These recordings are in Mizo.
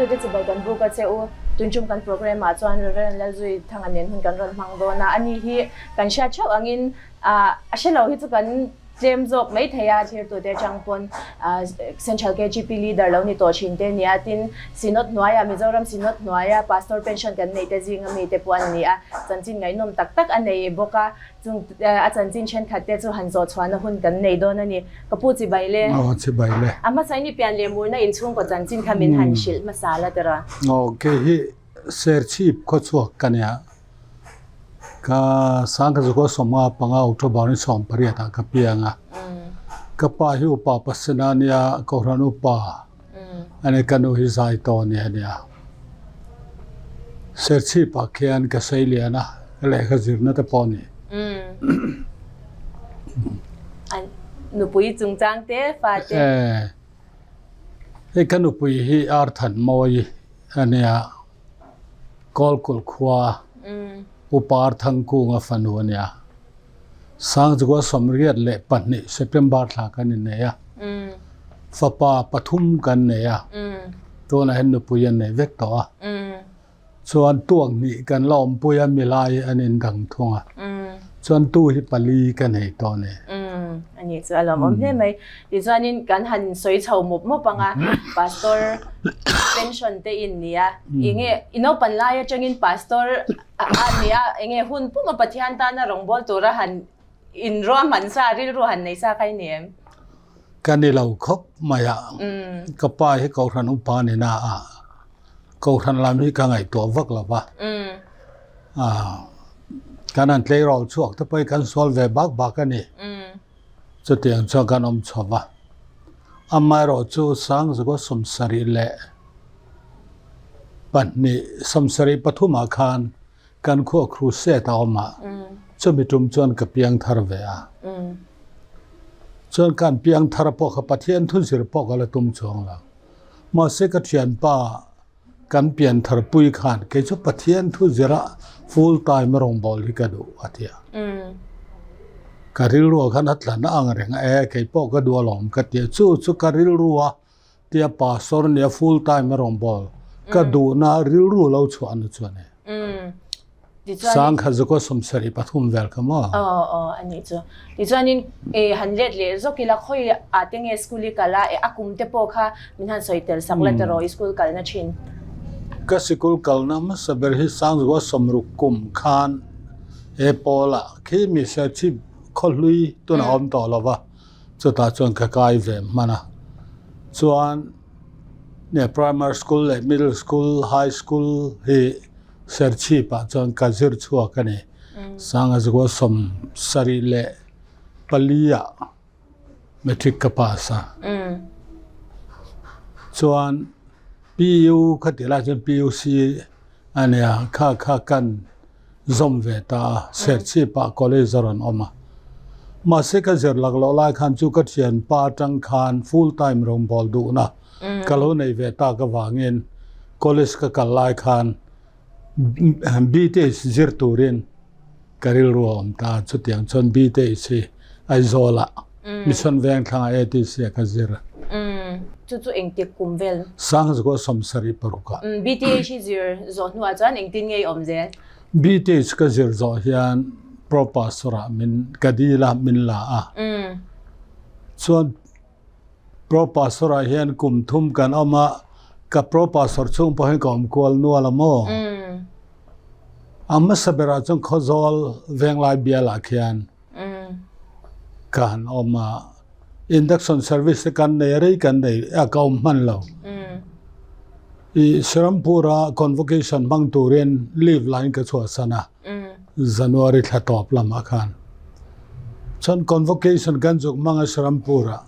Thlirtute chibai kan buk a che u. Tunchum kan program ah chuan Rev. Lalzui Thanga nen hun kan rawn hmang dawn a. Ani hi kan hriat theuh angin a hrelo hi chu kan tlem zawk mai thei a, thlirtute atang pawn Central KGP leader lo ni tawh thin te nia. Tin, Synod hnuaia Mizoram Synod hnuaia Pastor pension kan neih te zinga mite pawh an ni a, chanchin ngaihnawm tak tak a nei bawk a. Chung a chanchin thenkhat te chu han zawh chhuahna hun kan nei dawn a ni. Ka pu chibai le. Aw chibai le. A hmasa in i pian leh murna inchhungkaw chanchin kha min han hrilh hmasa la tira. Aw kei hi Serchhip khawchhuak ka nia. Ka Sangkhazukaw sawmnga panga October ni 18 ah ka piang a. Ka pa hi upa pasena nia, Kohhran upa a ni, ka nu hi zai tawh nia nia. Serchhip ah khian ka sei lian a, ka lehkha zirna te pawh a ni. Nupui chungchang te, fa te. Hei ka nupui hi Arthan Mawi a nia, Kawlkulh khua Upa Arthangkunga fanu a nia. Sangchukua 82 September thla kan innei a, fapa pathum kan nei a, tunah hian nupui an nei vek tawh a. Chuan tuak hnih kan la awmpui a, milai an indang thung a. Chuan tu hi pali ka nei tawh a ni. A nih chu a lawmawm hle mai. Tichuanin kan han sawi chho mup mup ang a, Pastor pension te in nia, enge i naupan lai atangin Pastor A nia, enge hun puma Pathian tana rawngbâwl tura han inruahman sa, rilru han nei sa kha i ni em? Ka ni lo khawp mai a, ka pa hi Kohhran upa ni na a, Kohhran lam hi ka ngaihtuah vak lo va, kan han tleirawl chhuak te pawh hi kan sual ve bak bak a ni. Chutiang chuan kan awm chho va, amaherawhchu Sangzakaw 72, 73 ah khan kan khua Crusade a awm a, chumi tum chuan ka piang thar ve a. Chuan kan piang thar pawh kha Pathian thu zir pawh ka la tum chuang lo. Mahse ka thianpa kan pian thar pui khan kei chu Pathian thu zira full time rawngbâwl hi ka duh a ti a. Ka rilru ah khan a tla na ang reng a, e kei pawh ka duh alawm ka ti a, chu chu ka rilru a tia pastor nia full time a rawngbâwl ka duhna rilru lo chhuah na chu a ni. Sangkhat zukaw 73 vel kha maw? Aw aw a nih chu. Tichuanin e han let leh zawk ila khawi ah te nge school i kal a, e a kum te pawh kha min han sawi tel sak la tiraw i school kalna thin. Ka sikul kalna hmasa ber hi Sangzukaw 60 kum khan he pawlah khi mi Serchhip khawhlui tunah awm tawh lo va, chutah chuan ka kai ve hman a. Chuan ne primary school leh middle school, high school hi Serchhip ah chuan ka zir chhuak a ni. Sangazikaw 74 ah matric ka pass a. Chuan PU kha tih lai chuan PUC a nia kha kha kan zawm ve ta a, Serchhip ah college a rawn awm a. Mahse ka zir lak loh lai khan chu ka thianpa atang khan full time rawngbâwl duhna ka lo nei ve tak avangin college ka kal lai khan BTH zir turin ka rilru a awm ta. Chutiang chuan BTH hi Aizawlah Mission Vengthlangah ATC ah ka zir a. Chu chu engtik kum vel? Sangzakaw 76 ah. BTH hi zir zawh hnuah chuan engtin nge i awm zel? BTH ka zir zawh hian Pro Pastor ah min ka dil a, min la a. Chuan Pro Pastor ah hian kum thum kan awm a, ka Pro Pastor chhung pawh hian ka awm kual nual a maw? A hmasa berah chuan Khawzawl Venglai bialah khian ka han awm a, induction service te kan nei a, rei kan nei a, ka awm hman lo. I Serampur-a convocation hmang turin leave line ka chhuahsan a. January thla tawp lamah khan chuan convocation kan zuk hmang a Serampur-ah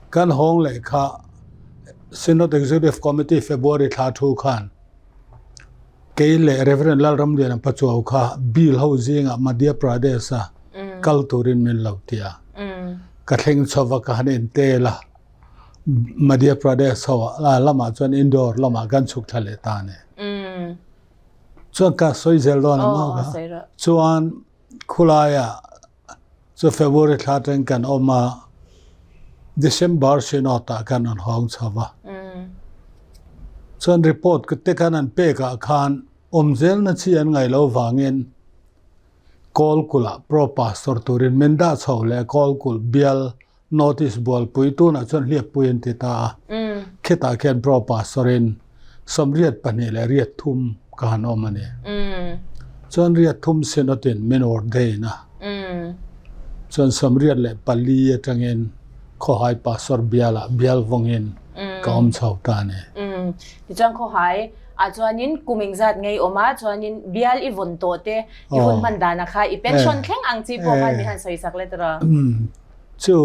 kan hawng leh kha Synod Executive Committee February thla thu khan kei leh Reverend Lalramliana Pachuau kha bill ho zingah Madhya Pradesh-a kal turin min lo ti a. Ka thleng chho va ka han intel a, Madhya Pradesh ho lamah chuan Indore lamah kan chhuk thla leh ta a ni. Chuan ka sawi zel dawn a maw ka? Chuan khulaiah chu February thla atangin kan awm a, December Synod ah kan rawn hawng chho va. Chuan report te khan an pek ah khan awmzelna chi an ngaih loh vangin Kawlkulh ah Pro Pastor turin min dah chho leh Kawlkulh bial Notice bualpui tunah chuan hliappui an ti ta a. Khitah khian Pro Pastor in 22 leh riat thum ka han awm a ni. Chuan riat thum Synod in min ordain a. Chuan 84 atangin Khawhai Pastor bialah bial vawngin ka awm chho ta a ni. Tichuan Khawhai ah chuanin kum engzat ngei awm a, chuanin bial i vawn tawh te i hun hman dana kha i pension thleng ang chi pawh khan min han sawi sak let rawh. Chu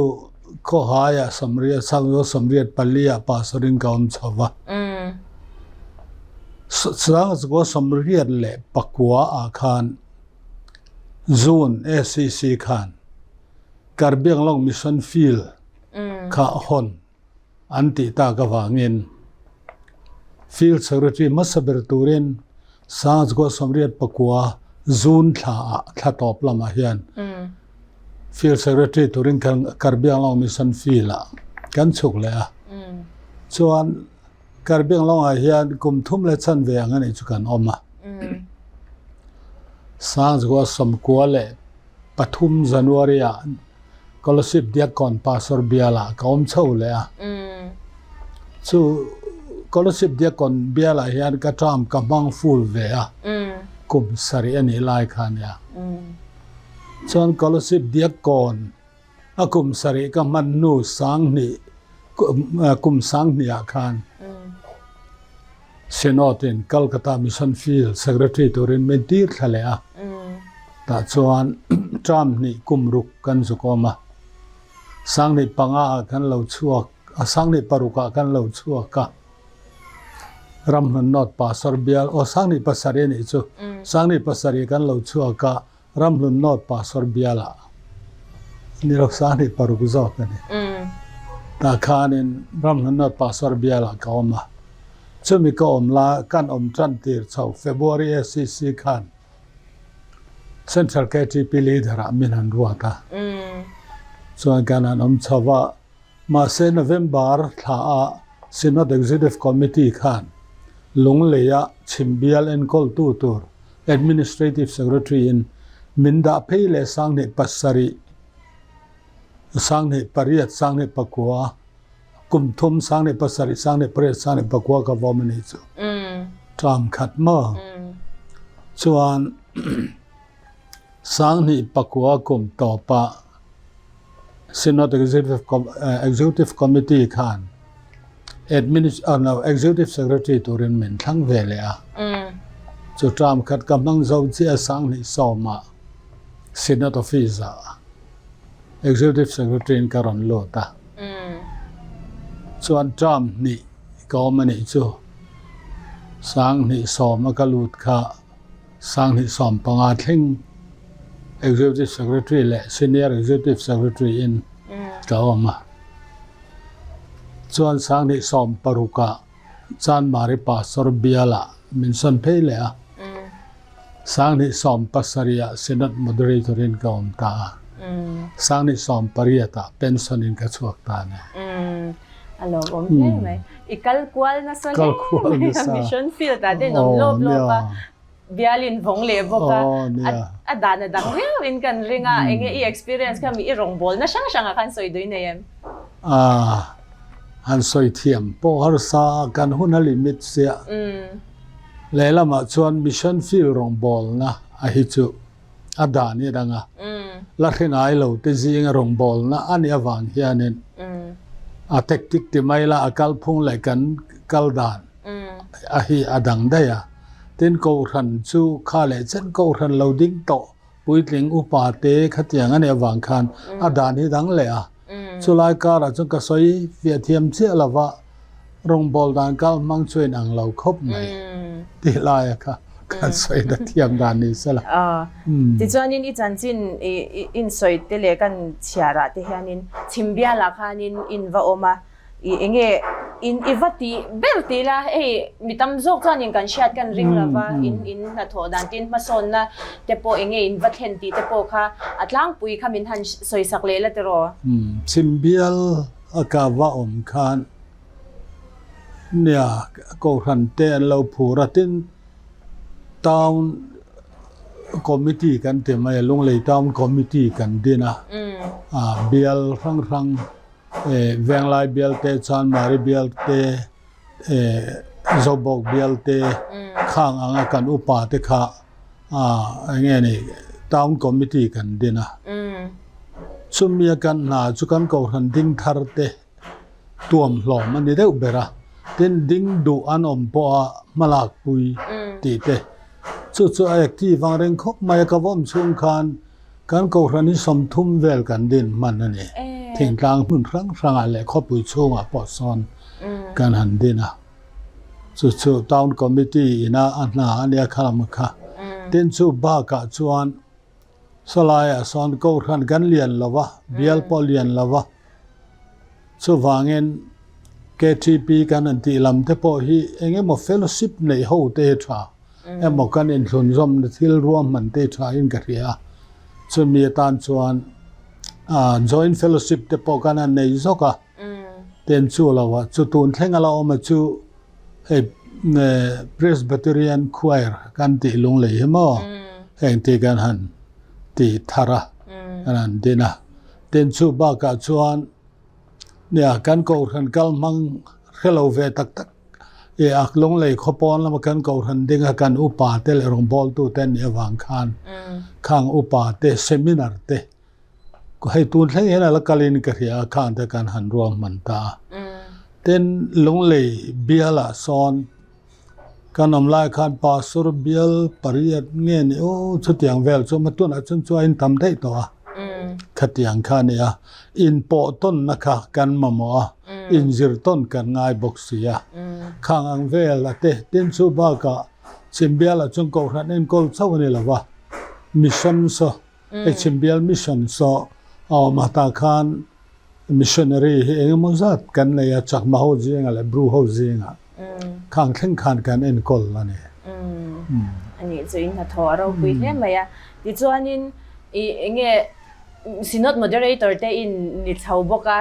Khawhaiah Samriat Sangzawl 84 ah Pastor in ka awm chho va. Sangzawl 89 ah khan June ACC khan Karbianglong Mission Field kha hawn an tih tak avangin Field Secretary hmasa ber turin Sangchukua 89 June thla ah thla tawp lamah hian Field Secretary turin Karbianglong Mission Field ah kan chhuk leh a. Chuan Karbianglong ah hian kum thum leh chan ve ang anih chu kan awm a. Sangchukua 93 January ah Kolasib Diakkawn Pastor bialah ka awm chho leh a. Chu Kolasib Diakkawn bialah hian ka term ka hmang full ve a, kum sarih a nih lai kha a nia. Chuan Kolasib Diakkawn a kum sarih ka hman hnu sanghnih kum sanghnih ah khan Synod in Calcutta Mission Field Secretary turin min tir thla leh a. Tah chuan term hnih kum ruk kan zuk awm a. 1005 ah kan lo chhuak a, 16 ah kan lo chhuak a. Ramhlun North Pastor bial, aw 17 a nih chu, 17 kan lo chhuak a. Ramhlun North Pastor bialah ni lo 16 zawk a ni. Tah khanin Ramhlun North Pastor bialah ka awm a. Chumi ka awm la kan awm tan tir chho February ACC khan Central KTP Leader ah min han ruat a. Chuan kan han awm chho a. Mahse November thla ah Synod Executive Committee khan Lungleia chhim bial enkawltu tur Administrative Secretary in min dah phei leh 17, 18, 19, kum thum 17, 18, 19 ka vawm a nih chu. Term khat maw? Chuan 19 kum tawpah Synod Executive Committee khan Executive Secretary turin min thlang ve leh a. Chu term khat ka hmang zo chiah 2010 ah Synod Office ah Executive Secretary in ka rawn lut a. Chuan term hnih ka awm a nih chu. 2010 a ka lut kha 2015 thleng Executive Secretary leh Senior Executive Secretary in ka awm a. Chuan 2016 ah Chanmari Pastor bialah min sawn phei leh a. 2017 ah Synod Moderator in ka awm ta a. 2018 ah pension in ka chhuak ta a ni. A lawmawm hle mai. I kal kual nasa hle mai a, mission field ah te in awm lawp lawp a, bial in vawng leh bawk a, a dan a dang viau in kan ring a, enge i experience kha mi i rawngbawlna hrang hrang ah khan sawi dui nei em? Ah, han sawi thiam pawh harsa a, kan hun a limit sia. Lehlamah chuan mission field rawngbawlna a hi chu a dan i dang a, la hre ngai lo te zinga rawngbawlna a nih avang hianin a tactic ti mai la a kalphung leh kan kal dan a hi a dang daih a. Tin Kohhran chu kha leh chen Kohhran lo ding tawh puitling upa te khatiang a nih avang khan a dan hi dang leh a. Chulai karah chuan ka sawi fiah thiam chiah lova Rawngbâwl dan kal hmang chu in ang lo khawp mai tih laia kha kan sawi na thiam dan ni se la. Tichuanin i chanchin in sawi te leh kan chhiarah te hianin chhim bialah khanin in va awm a, i enge in i va tih ber tih la hei mi tam zawk chuanin kan hriat kan ring lo va, in in hnathawh dan tin hmasawnna te pawh enge in va thlen tih te pawh kha a tlangpui kha min han sawisak leh la tiraw? Chhim bial a ka va awm khan. Nia, Kohhran te an lo phur a, tin Town Committee kan ti mai a, Lunglei Town Committee kan din a, bial hrang hrang Venglai bial te, Chanmari bial te, Zobawk bial te khang anga kan upa te kha eng nge ni Town Committee kan din a. Chumi a kan hna chu kan Kohhran ding thar te tuam hlawm a ni deuh ber a, tin ding duh an awm pawha hmalak pui tih te chu chu a active ang reng khawp mai a, ka vawm chhung khan kan Kohhran hi 30 vel kan din hman a ni. Thingtlang hmun hrang hrangah leh khawpui chhungah pawh sawn kan han din a, chu chu Town Committee ina a hna a nia khalam kha. Tin chu bakah chuan Sawlaiah sawn Kohhran kan lian lo va, bial pawh lian lo va. Chuvangin KTP kan han tih lam te pawh hi eng emaw fellowship neih ho te hi tha emaw kan inthlunzawmna thil ruahman te hi tha in ka hria a. Chumi atan chuan joint fellowship te pawh kan han nei zawk a. Ten chu lo a, chu tun thleng a la awm a chu hei Presbyterian Choir kan tih lunglei hi maw heng te kan han ti thar a, kan han din a. Ten chu bakah chuan nia kan Kohhran kal hmang hre lo ve tak tak e a lunglei khawpawn lama kan Kohhran ding a kan upa te leh rawngbawltu te an nih avang khan khang upa te seminar te Hei tun thleng hian a la kalin ka hria a, khang te kan han ruang hman ta a. Tin, Lunglei bialah sawn kan awm lai khan Pastor bial pariat nge ni aw chutiang vel chu a tunah chuan chu a intam daih tawh a, khatiang kha a ni a. Inpawh tawnna kha kan mamawh a, inzir tawn kan ngai bawk si a. Khang ang vel a te, tin chu bakah chhim bialah chuan Kohhran enkawl chauh a ni lo va, Mission saw Hei Chhimbial Mission saw a awm a tah khan missionary hi eng emaw zat kan nei a, Chakma ho zingah leh Bru ho zingah khang thleng khan kan enkawl a ni. A nih chu in hnathawh a ropui hle mai a. Tichuanin i enge Synod Moderator te in ni chho bawk a,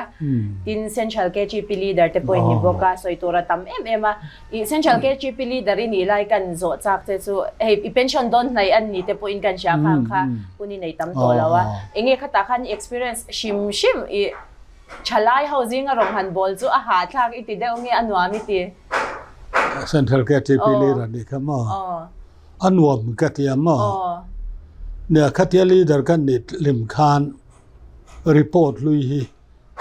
tin Central KGP Leader te pawh in ni bawk a, sawi tur a tam em em a. I Central KGP Leader i nih lai kan zawh chak che chu hei i pension dawn hnaih an ni te pawhin kan hria khang kha hun i nei tam tawh lo a. Enge khatah khan i experience hrim hrim i thalai ho zinga rawn han bawl chu a hahthlak i ti deuh nge a nuam i ti? Central KGP Leader nih kha maw? A nuam ka ti a maw? Nia khatia leader kan nih hlim khan report hlui hi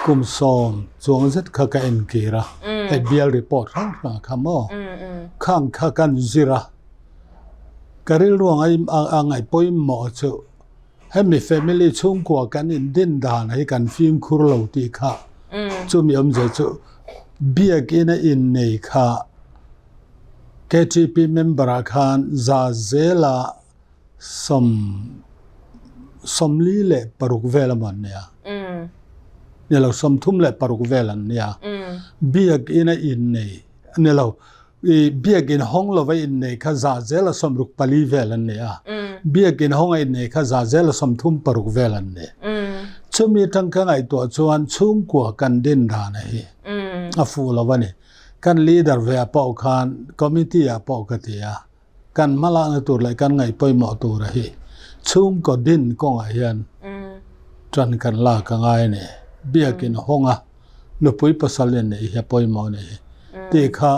Kum 10 chuang zet kha ka enkir a, hei bial report hrang hrang kha maw? Khang kha kan zir a, ka rilru a ngaih pawimawh chu hemi family chhungkua kan indin dan hi kan fimkhur lo tih kha chumi awmzia chu biakina innei kha KTP member ah khan za zela 46 vel emaw an nia. Ni lo, 36 vel an nia. Biakina innei, ni lo, i biakin hawng lova innei kha 64% vel an ni a. Biakin hawnga innei kha 36% vel an ni. Chumi atang ka ngaihtuah chuan chhungkua kan din dan a hi a fuh lo a ni. Kan leader ve ah pawh khan committee ah pawh ka ti a. Kan hmalakna tur leh kan ngaih pawimawh tura hi chhungkaw din kawngah hian tan kan lak a ngai a ni. Biakin hawnga nupui pasal in neih hi a pawimawh a ni tih kha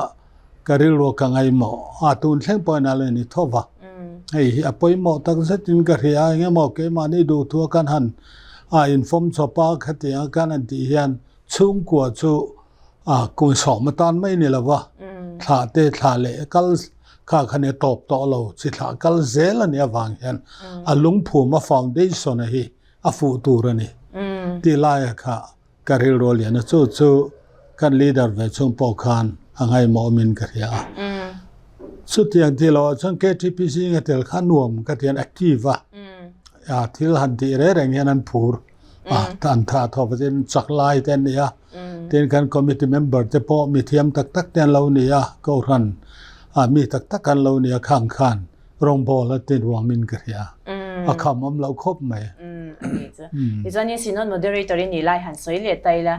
ka rilru ka ngaihmawh a, tun thleng pawhin a la ni tho va. Hei hi a pawimawh tak zetin ka hria a, engemaw keimahni duhthua kan han a infawm chawp a, khatianga kan han tih hian chhungkua chu A kum 10 atan mai ni lova, thla te thla leh kal kha kha nia tawp tawh lo, chi thla kal zel a nih avang hian a lungphum a foundation a hi a fuh tur a ni tih laia kha ka rilru a lian a, chu chu kan leader ve chhung pawh khan a ngaihmawh awmin ka hria a. Chutiang tih loh ah chuan KTP zinga tel kha nuam ka ti an active a, thil han tih reng reng hian an phur. a an tha thawk a tin chak lai te an ni a tin kan committee member te pawh mi thiam tak tak te an lo ni a kohhran ah mi tak tak an lo ni a khang khan rawngbawl a ti ruamin ka hria a kham awm loh khawp mai. Tichuan in Synod Moderator i nih lai han sawi leh ta ila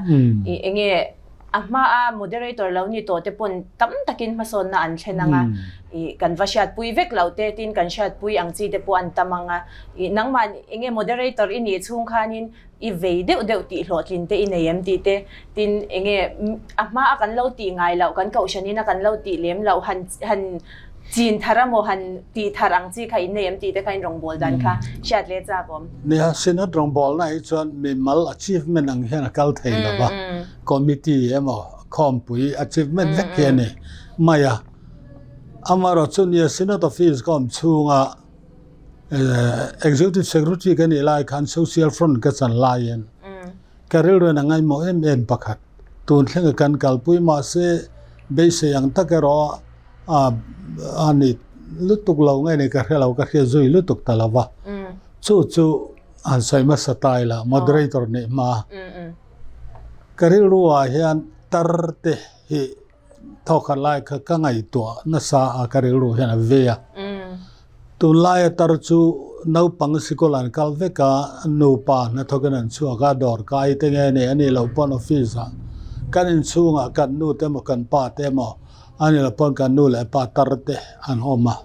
i enge. A hmaa moderator lo ni tawh te pawn tam takin hmasawnna an thlen ang a, ih kan va hriatpui vek loh te tin kan hriatpui ang chi te pawh an tam ang a, ih nangmah eng nge moderator i nih chhung khanin i vei deuh deuh tih hlawhtlin te i nei em tih te tin eng nge a hmaa kan lo tih ngai loh kan kohhranin a kan lo tih lem loh han han chin thar emaw han tih thar ang chi kha in nei em tih te kha in rawngbâwl dan kha hriat leh chak awm. Nia, Synod rawngbâwlna hi chuan mimal achievement ang hian a kal thei lo va. Committee emaw khawmpui achievement vek hi a ni mai a. Amaherawh chu nia Synod Office ka awm chhunga Executive Secretary ka nih lai khan Social Front ka chan laiin ka rilru in a ngaihmawh em em pakhat. Tun thlenga kan kalpui mahse beisei ang tak erawh a ni lutuk lo nge ni ka hre lo ka hria zui lutuk ta lo va. Chu chu han sawi hmasa ta ila moderator nih hma. Ka rilru ah hian tar te hi thawkhat lai kha ka ngaihtuah nasa a ka rilru hian a ve a. Tunlaia tar chu naupang sikul an kal vek a, nupa hnathawkin an chhuak a, dawr kai te nge nei a nih loh pawn office ah kan inchhungah kan nu te emaw kan pa te emaw a nih loh pawn kan nu leh pa tar te an awm a.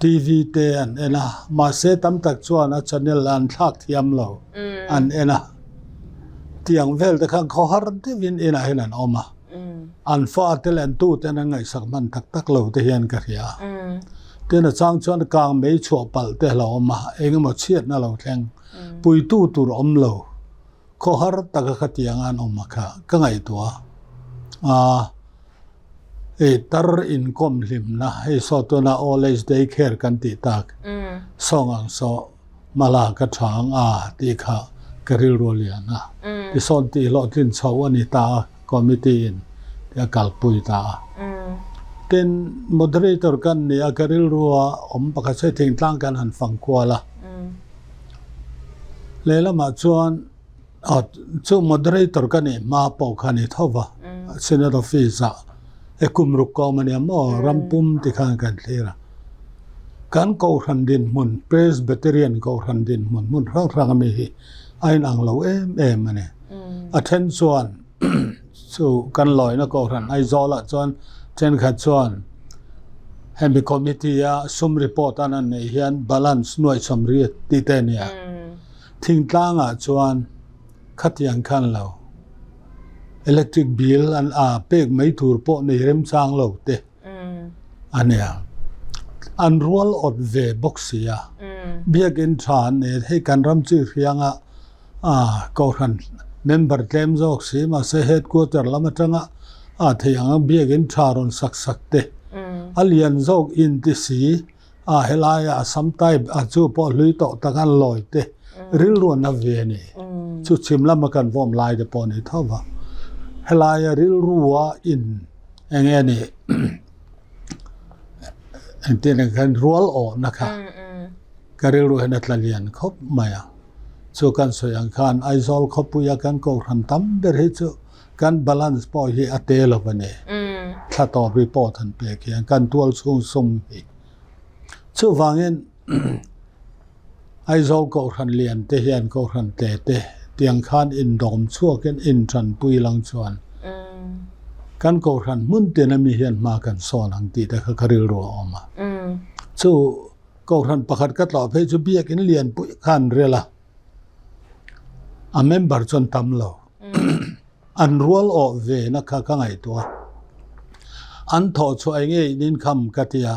TV te an en a, mahse tam tak chuan a channel an thlak thiam lo an en a. Tiang vel te khan khawhar deuhin inah hian an awm a, an fate leh an tuten an ngaihsak hman tak tak lo te hian ka hria a. Tin a chang chuan kang mei chhuah palh te lo awm a, eng emaw chhiatna lo thleng puitu tur awm lo khawhar taka khatianga an awm a kha ka ngaihtuah a. Hei tar inkawm hlimna hei saw tuna old age day care kan tih tak sawng ang saw Mala ka tha ang a tih kha ka rilru a lian a. Tisawn tih hlawhtlin chho a ni ta a committee in tih a kalpui ta a. Tin, moderator kan ni a ka rilru a awm pakhat sawi thingtlang kan han fang kual a. Lehlamah chuan Chu moderator ka nih hma pawh kha ni tho va, Senate office ah e kum ruk ka awm a nia maw, ram pum ti khan kan thlir a. Kan Kohhran dinhmun, Presbyterian Kohhran dinhmun hmun hrang hrang ami hi a inang lo em em a ni. A then chuan chu kan lawina Kohhran Aizawl ah chuan thenkhat chuan hemi committee a sum report an an neih hian balance nuaihchawm riat tih te a nia. Thingtlangah chuan khatiang khan lo electric bill an a pek mai tur pawh nei remchang lo te a nia. An rual awt ve bawk si a. Biakinn tha an nei a, hei kan ram chi hrianga a Kohhran member tlem zawk si mahse headquarter lam atanga a theih ang biakinn tha rawn sak sak te a lian zawk inti si. A helaia a sam type a chu pawh hlui tawh tak an lawi te rilru an la ve a ni. Chu chhim lama kan vawm lai te pawh a ni tho va. Helaia rilru a in eng nge ni engtin eng khan rual awhna kha ka rilru hian a tla lian khawp mai a. Chu kan sawi ang khan Aizawl khawpuia kan Kohhran tam ber hi chu Kan balance pawh hi a te lo a ni. Thla tawp report han pek hian kan tual chhung sum hi. Chuvangin Aizawl Kohhran lian te hian Kohhran tle te tiang khan indawm chhuakin intanpui lang chuan kan Kohhran hmun tin ami hian hma kan sawn ang tih te kha ka rilru a awm a. Chu Kohhran pakhat ka tlawh phei chu biakin lianpui kha an rel a, a member chuan tam lo. An rual awh ve na kha ka ngaihtuah a, an thawh chhuah eng nge in inkham ka ti a,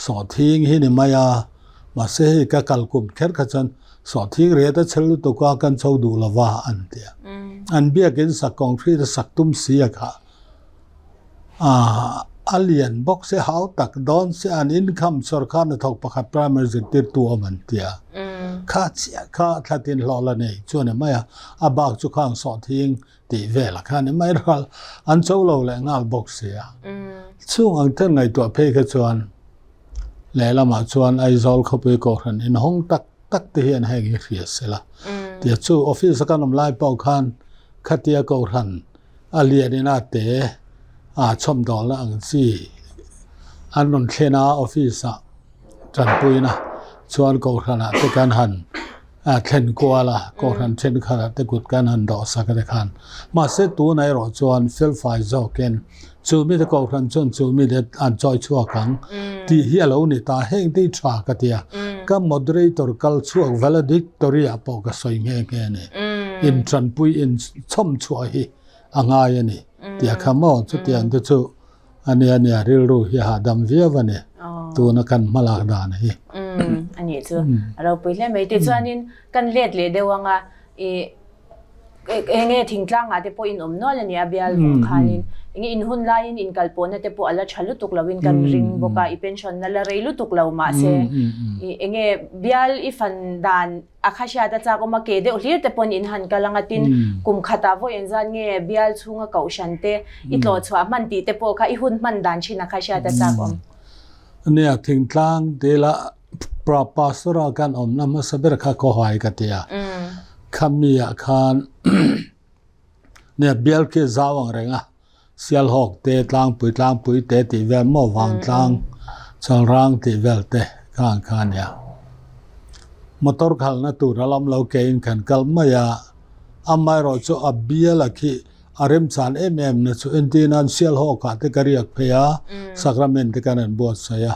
sawhthing hi ni mai a, mahse hei ka kal kum kher kha chuan sawhthing ret a chhel lutuk a kan chho duh lo va an ti a, an biakin sak concrete a sak tum si a kha. A lian bawk se hau tak dawn se an income sorkar hnathawk pakhat primary zirtirtu awm an ti a. Kha chiah kha thlatin hlawh la nei chu a ni mai a, a bak chu khang sawhthing tih vel a kha a ni mai ral an cho lo leh nghal bawk si a. Chung ang ten ngaihtuah phei kha chuan lehlamah chuan Aizawl khawpui Kohhran inhawng tak tak te hian heng hi hria sela tia chu office a kan awm lai pawh khan khatia Kohhran A lian ina te a chhawmdawlna ang chi an rawn thlen a office ah tanpuina chuan kohhranah te kan han. a thlen kual a, Kohhran thenkhatah te kut kan han dawh sak a te khan. Mahse tunah erawh chuan felfai zawkin chu mite Kohhran chuan chu mite an chawi chhuak ang tih hi a lo ni ta. Heng te hi tha ka ti a, ka moderator kal chhuak valedictory ah pawh ka sawi nghe nghe a ni. Intanpui inchhawm chhuah hi a ngai a ni tih a kha maw? Chutiang te chu A nia nia, rilru hi a hahdam viau a ni, tuna kan hmalak dan hi. Umm, a nih chu a ropui hle mai. Tichuanin kan let leh deuh anga i eng nge thingtlangah te pawh in awm nual a nia bial vawng khanin eng nge in hun laiin in kal pawhna te pawh a la tha lutuk loin kan ring bawk a, i pension na la rei lutuk lo mahse i eng nge bial i fan dan A kha hriat a chak awm a, ke deuh hlir te pawn in han kal ang a, tin kum khatah vawi engzat nge bial chhunga kohhran te i tlawh chhuah hman tih te pawh kha i hun hman dan thin a kha hriat a chak awm. Nia, thingtlang dila pastor a kan awmna hmasa ber kha khawhai ka ti a, khami ah khan nia bial khi zau ang reng a, Sialhawk te, Tlangpui Tlangpui te tih vel maw Vangtlang, Chalrang tih vel te kha ang kha a nia. Motor khalhna tur a lam lo kein kan kal mai a, amaherawh chu a bial a khi a remchan em em na chu entirnan Sialhawkah te ka riak phei a, Sacrament te kan an buatsaih a,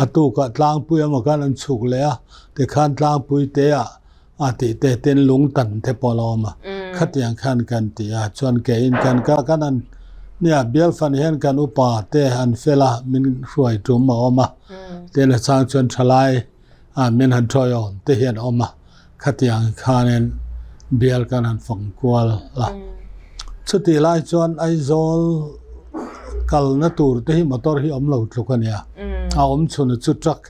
a tukah Tlangpui emaw kan an chhuk leh a, tikhan Tlangpui te ah A tih te tin lung tan te pawh a lo awm a, khatiang khan kan ti a, chuan keiin kan kal kan an nia bial fan hian kan upa te an fel a, min hruai tum a awm a, tin a chang chuan thalai a min han thawi awm te hian a awm a, khatiang khanin bial kan han fang kual a. Chutih lai chuan Aizawl kalna tur te hi motor hi awm lo tluk a nia, a awm chhun a chu truck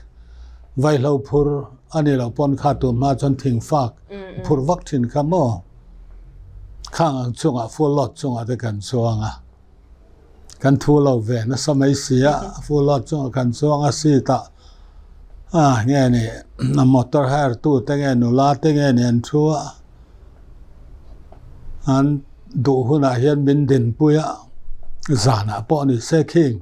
Vaihlo phur a nih loh pawn kha tun hma chuan thingfak phur vak thin kha maw? Khang ang chungah full load chungah te kan chuang a, kan thu lo ve nasa mai si a, full load chungah kan chuang a seat ah ah nge ni a motor hire tu te nge nula te nge ni an thu a, an duh hunah hian min dinpui a, zanah pawh ni se khing.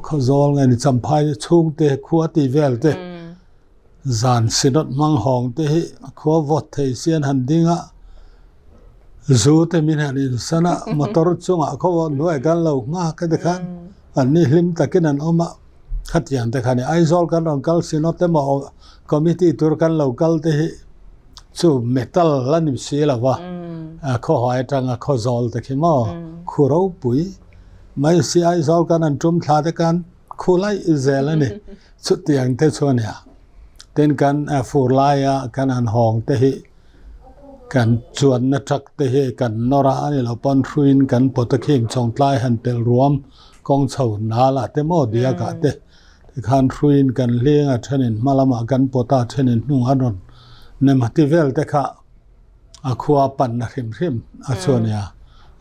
Khawzawl nge ni Champhai chhungte khua tih vel te zan synod hmang hawng te hi khua vawt thei sian han ding a zu te min han insan a motor chungah khaw vawt hnuai kan lo nghak a tikhan an ni hlim takin an awm a khatiang te kha ni Aizawl kan rawn kal synod emaw committee tur kan lo kal te hi Chu metal la ni si lo va, khawhai atanga khawzawl te khi maw khu ropui mai si Aizawl kan an tum thla te khan khu laih zel a ni. Chutiang te chu a nia. Tin kan fur laia kan han hawng te hi kan chuanna truck te hi kan nawr a, a ni lo pawn hruiin kan pawt a khing chawngtlai han pelh ruam kawng chho nal ah te maw diak ah te Tikhan hruiin kan hling a, thenin hma lamah kan pawt a, thenin hnung an rawn nem a ti vel te kha a khua panna hrim hrim a chu a nia.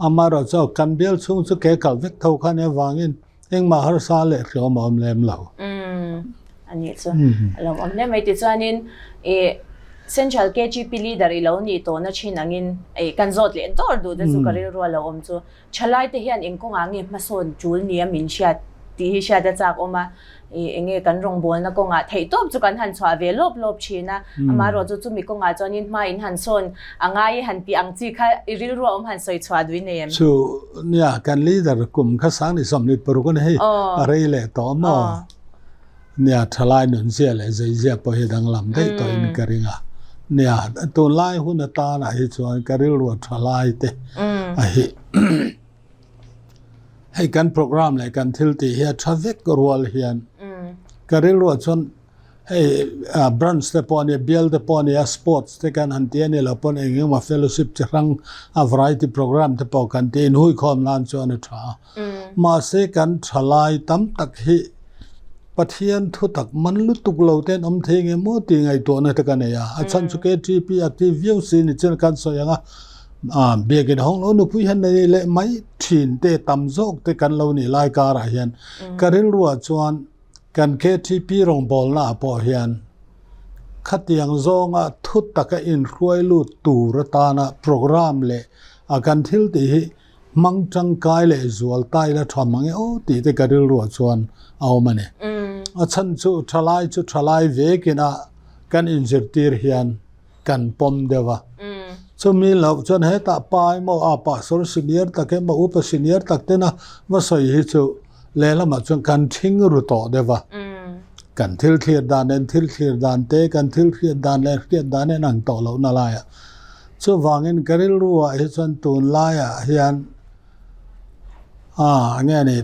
Amaherawh chu kan bial chhung chu ke kal vek tho kha nia vangin engmah harsa leh hriawm a awm lem lo. Umm a nih chu a lo awm hle mai. Tichuanin i Central KGP leader i lo nih tawhna thin angin i kan zawt leh dawr duh te chu ka rilru a lo awm chu. Thalaite hian eng kawngah nge hmasawn tul nia min hriat tih hi hriat a chak awm a, ih eng nge kan rawngbawlna kawngah theihtawp chu kan han chhuah ve lawp lawp thin a, amaherawh chu chumi kawngah chuanin hma in han sawn a ngai i han tih ang chi kha i rilru a awm han sawi chhuah duh i nei em? Chu nia kan leader kum kha 2026 a ni hei, a rei leh tawh maw? Nia, thalai nunzia leh zeizia pawh hi danglam daih tawhin ka ring a. Nia, tunlai hun atanah hi chuan ka rilru a thalai te a hi. Hei kan program leh kan thil tih hi a tha vek rual hian ka rilruah chuan hei branch te pawh a nia, bial te pawh a nia, sports te kan han ti a ni lo pawn eng engemaw fellowship chi hrang a variety program te pawh kan ti a, inhuikhawm nan chuan a tha a. Mahse kan thalai tam tak hi Pathian thutak man lutuk lo te an awm thei nge maw tih ngaihtuahna te ka nei a. A chhan chu KTP active viau si ni chin kan sawi ang a, biakin hawng lo nupui hian nei leh mai thin te tam zawk te kan lo nih lai karah hian ka rilruah chuan kan KTP rawngbawlna ah pawh hian khatiang zawnga thutaka inhruai lut tur atana program leh a kan thil tih hi Hmang tangkai leh zual ta ila tha mang e aw tih te ka rilruah chuan a awm a ni. A chhan chu thalai chu thalai vekin a. kan inzirtir hian kan pawm deuh a. Chumi loh chuan hetah pa emaw a pastor senior tak emaw upa senior tak tena va sawi hi chu lehlamah chuan kan thing ru tawh deuh a. Kan thil thlir dan nen thil thlir dan te, kan thil hriat dan leh hriat dan en ang tawh lohna laiah. Chuvangin ka rilruah hi chuan tunlaiah hian A nge ni,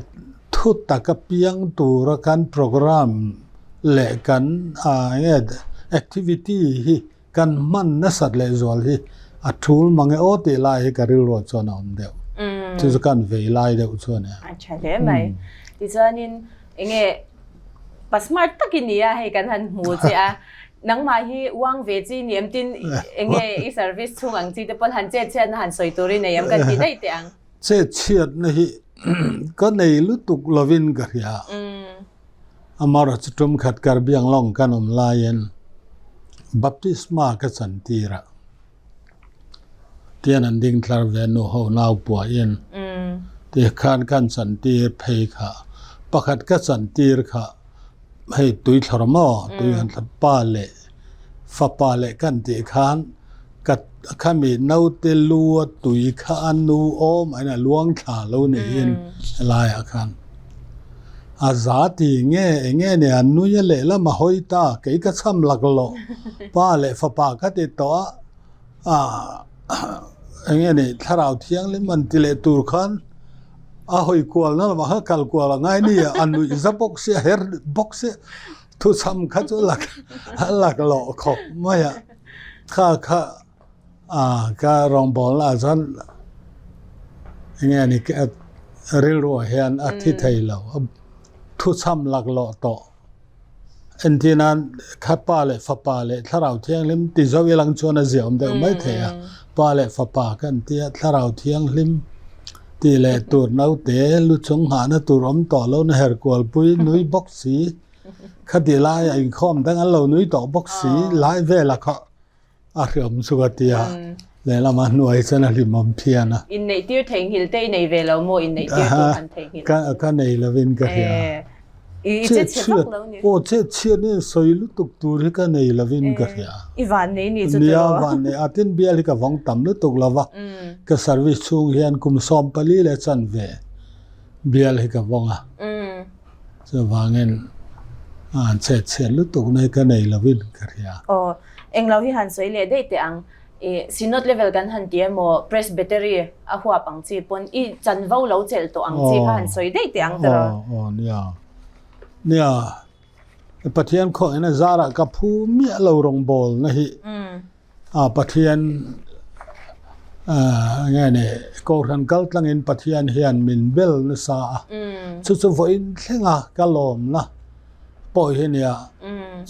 thu taka piang tura kan program leh kan a nge activity hi kan hman nasat leh zual hi a thul mang e aw tih lai hi ka rilruah chuan a awm deuh. Chu chu kan vei lai deuh chu a nia. A tha hle mai. Tichuanin enge pa smart tak i nia hei kan han hmu che a. Nangmah hi uang ve chi ni em tin enge i service chhung ang chi te pawn han chet chhiatna han sawi tur i nei em kan ti daih teh ang. Chet chhiatna hi ka nei lutuk lovin ka hria. Amaherawhchu chu tum khat kar biang lawng kan awm laiin baptisma ka chan tir a, tian an ding tlar ve nu ho nau puahin tikhan kan chan tir phei kha pakhat ka chan tir kha hei tui thlawr maw tui han thlawr pa leh fapa leh kan tih khan ka khami naute lu a tui kha a nu awm a luang thla lo niin helaiah khan a za ti nge eng nge nia nui a lehlam a hawi ta kei ka cham laklawh pa leh fapa ka ti tawh a ah eng nge ni thlarau thianghlim an ti leh tur khan a hawi kual na lamah khan kal kual a ngai nia a nuih za bawk sia her bawk sia thuchham kha chu lak a laklawh khawp mai a kha kha ah ka rawngbawlna ah chuan eng nge ni rilruah hian a thi thei lo thuchham laklawh tawh. Entir nan kha pa leh fapa leh thlarau thianghlim ti zo ilang chuan a ziah awm deuh mai thei a, pa leh fapa kan tia thlarau thianghlim tih leh tur naute lu chung nghahna tur awm tawh lo na her kualpui nui bawk si khati laia inkhawm dang an lo nui tawh bawk si lai vela kha A hriam chu ka ti a, lehlamah hnuai chuan a hlimawm phian a. Inneih tir theihnghilh te i nei ve lo maw? Inneih tir tur han theihnghilh. Ka ka nei lovin ka hria. I che chhe vak lo ni. Aw che chhiat ni sawi lutuk tur hi ka nei lovin ka hria. I van nei ni chu tiraw? Nia van nei a, tin bial hi ka vawng tam lutuk lo va. Ka service chhung hian kum 14 leh chanve bial hi ka vawng a. Chuvangin che chhiat lutuk na hi ka nei lovin ka hria. Aw. Englo hi han sawi leh daih teh ang. I Synod level kan han ti emaw Presbytery a huap ang chi pawn i chanvo lo chelh tawh ang chi kha han sawi daih teh ang tiraw? Aw aw nia. Nia Pathian khawngin a zarah ka phu miah lo rawngbawlna hi a Pathian nge ni Kohhran kal tlangin Pathian hian min bel nasa a. Chu chu vawiin thlenga ka lawmna. pawh hi nia.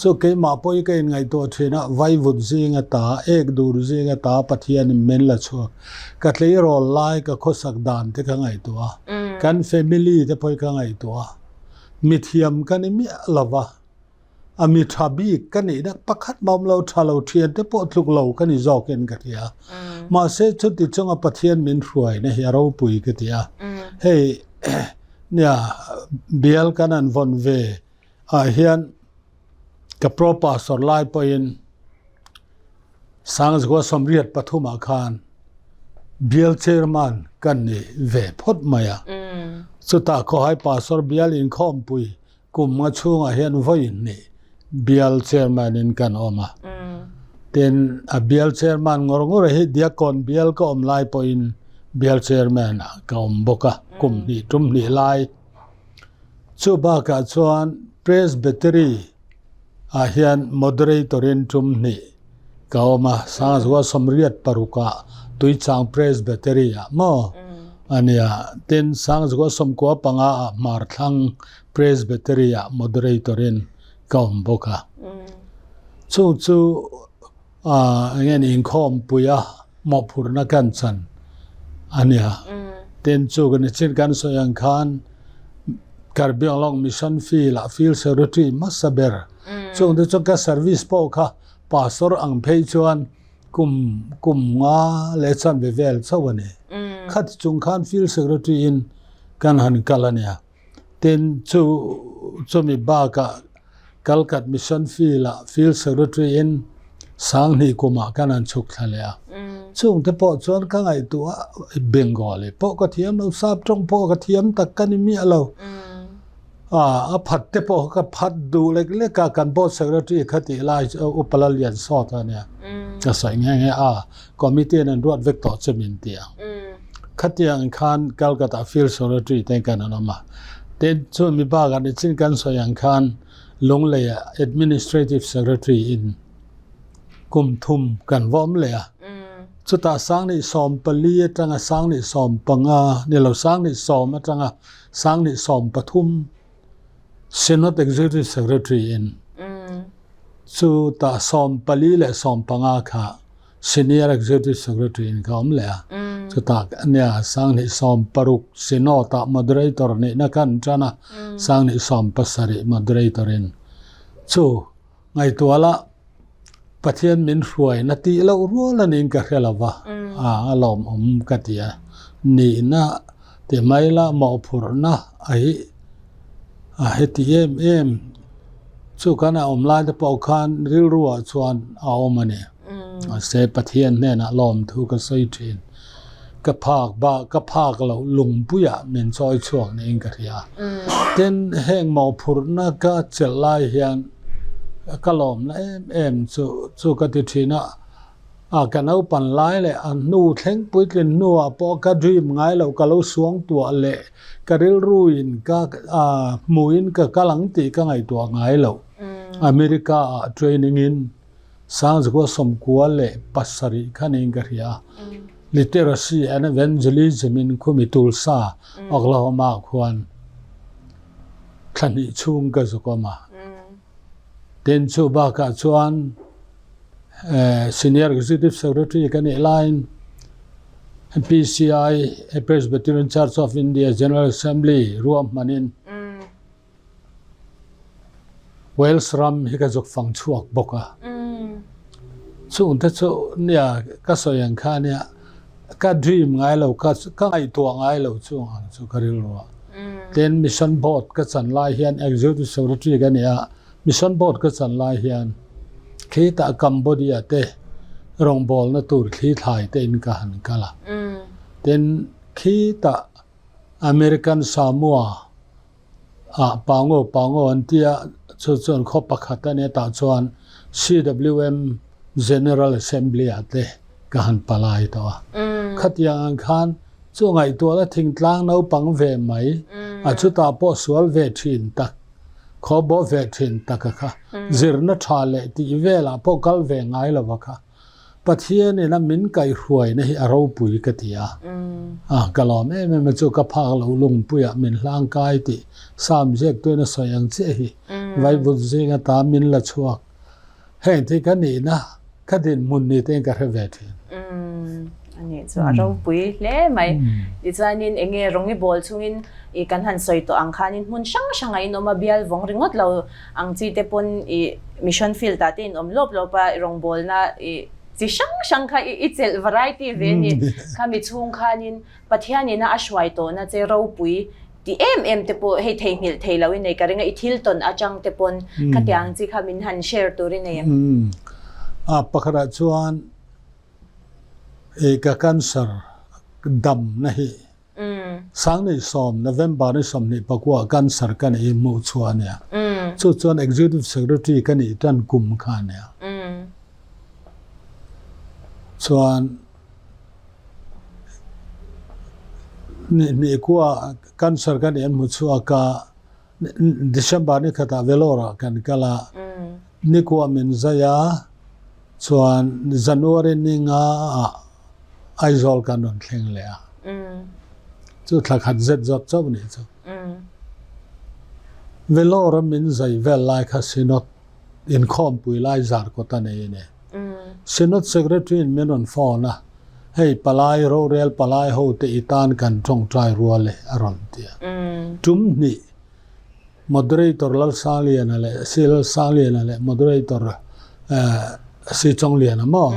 Chu keimah pawh hi ka inngaihtuah thin a, vaivut zinga ta, ek dur zinga ta Pathianin min la chhuak. Ka tleirawl lai ka khawsak dan te ka ngaihtuah a, kan family te pawh hi ka ngaihtuah a. Mithiam ka ni miah lo va, a mi tha bik ka nihna pakhat mah awm lo, tha lo thian te pawh tluk lo ka ni zawkin ka hria. Mahse chuti chunga Pathian min hruaina hi a ropui ka ti a. Hei. Nia, bial kan han vawn ve ah hian ka pro pastor lai pawhin Sangzua 83 ah khan bial chairman kan ni ve phawt mai a. Chutah khawhai pastor bial inkhawmpui Kum nga chhungah hian vawi hnih bial chairman in kan awm a. Tin, a bial chairman ngawr ngawr hi Diakon bial ka awm lai pawhin bial chairman ah ka awm bawk a, kum hnih tum hnih lai. Chu bakah chuan Presbytery ah hian moderator in tum hnih ka awm a, Sangzua 86 ah Tuichang Presbytery ah maw a nia. Tin, Sangzua 95 ah Hmarthlang Presbytery ah moderator in ka awm bawk a. Chung chu eng nge ni inkhawmpui a mawhphurhna kan chan a nia. Tin, chu kan nichin kan sawi ang khan Karbianglong Mission Field ah Field Secretary hmasa ber chung te chuan ka service pawh kha Pastor ang phei chuan kum kum nga leh chanve vel chauh a ni. Khati chung khan Field Secretary in kan han kal a nia. Tin, chu chumi bakah. Kalkat Mission Field-ah Field Secretary-in Sanghnih kumah kan han chhuk thla leh a. Chungte pawh chuan ka ngaihtuah a, Bengali pawh ka thiam lo, Sap tawng pawh ka thiam tak ka ni miah lo. A phat te pawh ka phat duh lek lek a, kan Board Secretary kha tih lai chu Upa Lallian sawt a nia. Ka sawi nghe nghe a, Committee in an ruat vek tawh che min ti ang. Khatiang khan Calcutta Field Secretary te kan an awm a. Tin, chu mi bakah nichin kan sawi ang khan Lungleiah Administrative Secretary in kum thum kan va awm leh a. Chutah Sangni 14 atanga Sangni 15, ni lo Sangni 10 atanga Sangni 13 Synod Executive Secretary in chutah 14 leh 15 kha Senior Executive Secretary in ka awm leh a. Chutah nia Sangni 16 Synod ah Moderator nihna kan tan a, Sangni 17 Moderator in chu Ngaihtuah la, Pathian min hruai na tih loh rual a niin ka hre lo va, a lawmawm ka ti a. Nihna ti mai la mawhphurhna a hi a heti em em chu kan a awm lai te pawh khan rilru ah chuan a awm a ni. Mahse Pathian hnenah lawmthu ka sawi thin. Ka phak bak ka phak loh lungpuiah min chawi chhuak niin ka hria. Tin, heng mawhphurhna ka chelh lai hian ka lawmna em em chu chu ka ti thin a, a ka naupan lai leh a hnu thleng puitlin hnuah pawh ka dream ngai loh ka lo suang tuah leh ka rilruin ka hmuin ka kal ang tih ka ngaihtuah ngai loh. America ah training in Sangzakua 97 kha niin ka hria a. Literacy and Evangelism in khumi Tulsa, Oklahoma khuan thla hnih chhung ka zuk awm a. Tin chu bakah chuan Senior Executive Secretary ka nih laiin PCI, Presbyterian Church of India General Assembly ruahmanin Wales ram hi ka zuk fang chhuak bawk a. Chung te chu nia ka sawi ang kha nia ka dream ngai lo ka ka ngaihtuah ngai lo chung ang chu ka rilru a. Tin mission board ka chan lai hian executive secretary ka ni a, mission board ka chan lai hian khitah Cambodia te rawngbawlna tur thli thlai te in ka han kal a. Tin khitah American Samoa ah Pago Pago an tia chu chuan khaw pakhat a nia tah chuan CWM General Assembly ah te ka han palai tawh a. Khatiang ang khan chu ngaihtuahna thingtlang naupang ve mai a chutah pawh sual ve thin tak khaw bawh ve thin tak a kha zirna tha leh tih velah pawh kal ve ngai lo a kha. Pathian ina min kaihhruaina hi a ropui ka ti a. A, ka lawm em em a chu ka phak loh lungpuiah min hlangkai tih Sam ziaktuin a sawi ang chiah hi Vaivut zing ata min la chhuak. Heng thil ka nihna ka dinhmun ni tein ka hre ve thin. A nih chu a ropui hle mai. Tichuanin eng nge rawng i bawl chungin i kan han sawi tawh ang khanin hmun hrang hrangah in awm a, bial vawng ringawt lo Ang chi te pawn i mission field ah te in awm lawp lawp a, i rawngbawlna i chi hrang hrang kha i chelh variety ve a ni. Khami chhung khanin Pathian ina a hruai tawhna che ropui ti em em te pawh hei theihnghilh thei lo i nei ka ring a, i thil tawn atang te pawn khatiang chi kha min han share tur i nei em? A pakhatah chuan i ka cancer damna hi Sangnei sawm, November ni 24 cancer ka neih hmuh chhuah a nia. Chu chuan Executive Secretary ka nih tan kum kha a nia. Chuan ni kua cancer ka nih an hmu chhuak a, December ni khatah Vellore ah kan kal a, ni kua min zai a, chuan January ni nga ah Aizawl kan rawn thleng leh a. Chu thla khat zet zawt chauh nih chu. Vellore a min zai vel lai kha Synod inkhawmpui lai zar kawt a nei a ni. Synod Secretary in min rawn phone a, hei palai rorel palai ho te i tan kan tawngtai rual e a rawn ti a. Tum hnih Moderator Lalsangliana leh Si Lalsangliana leh Moderator Si Chawngliana maw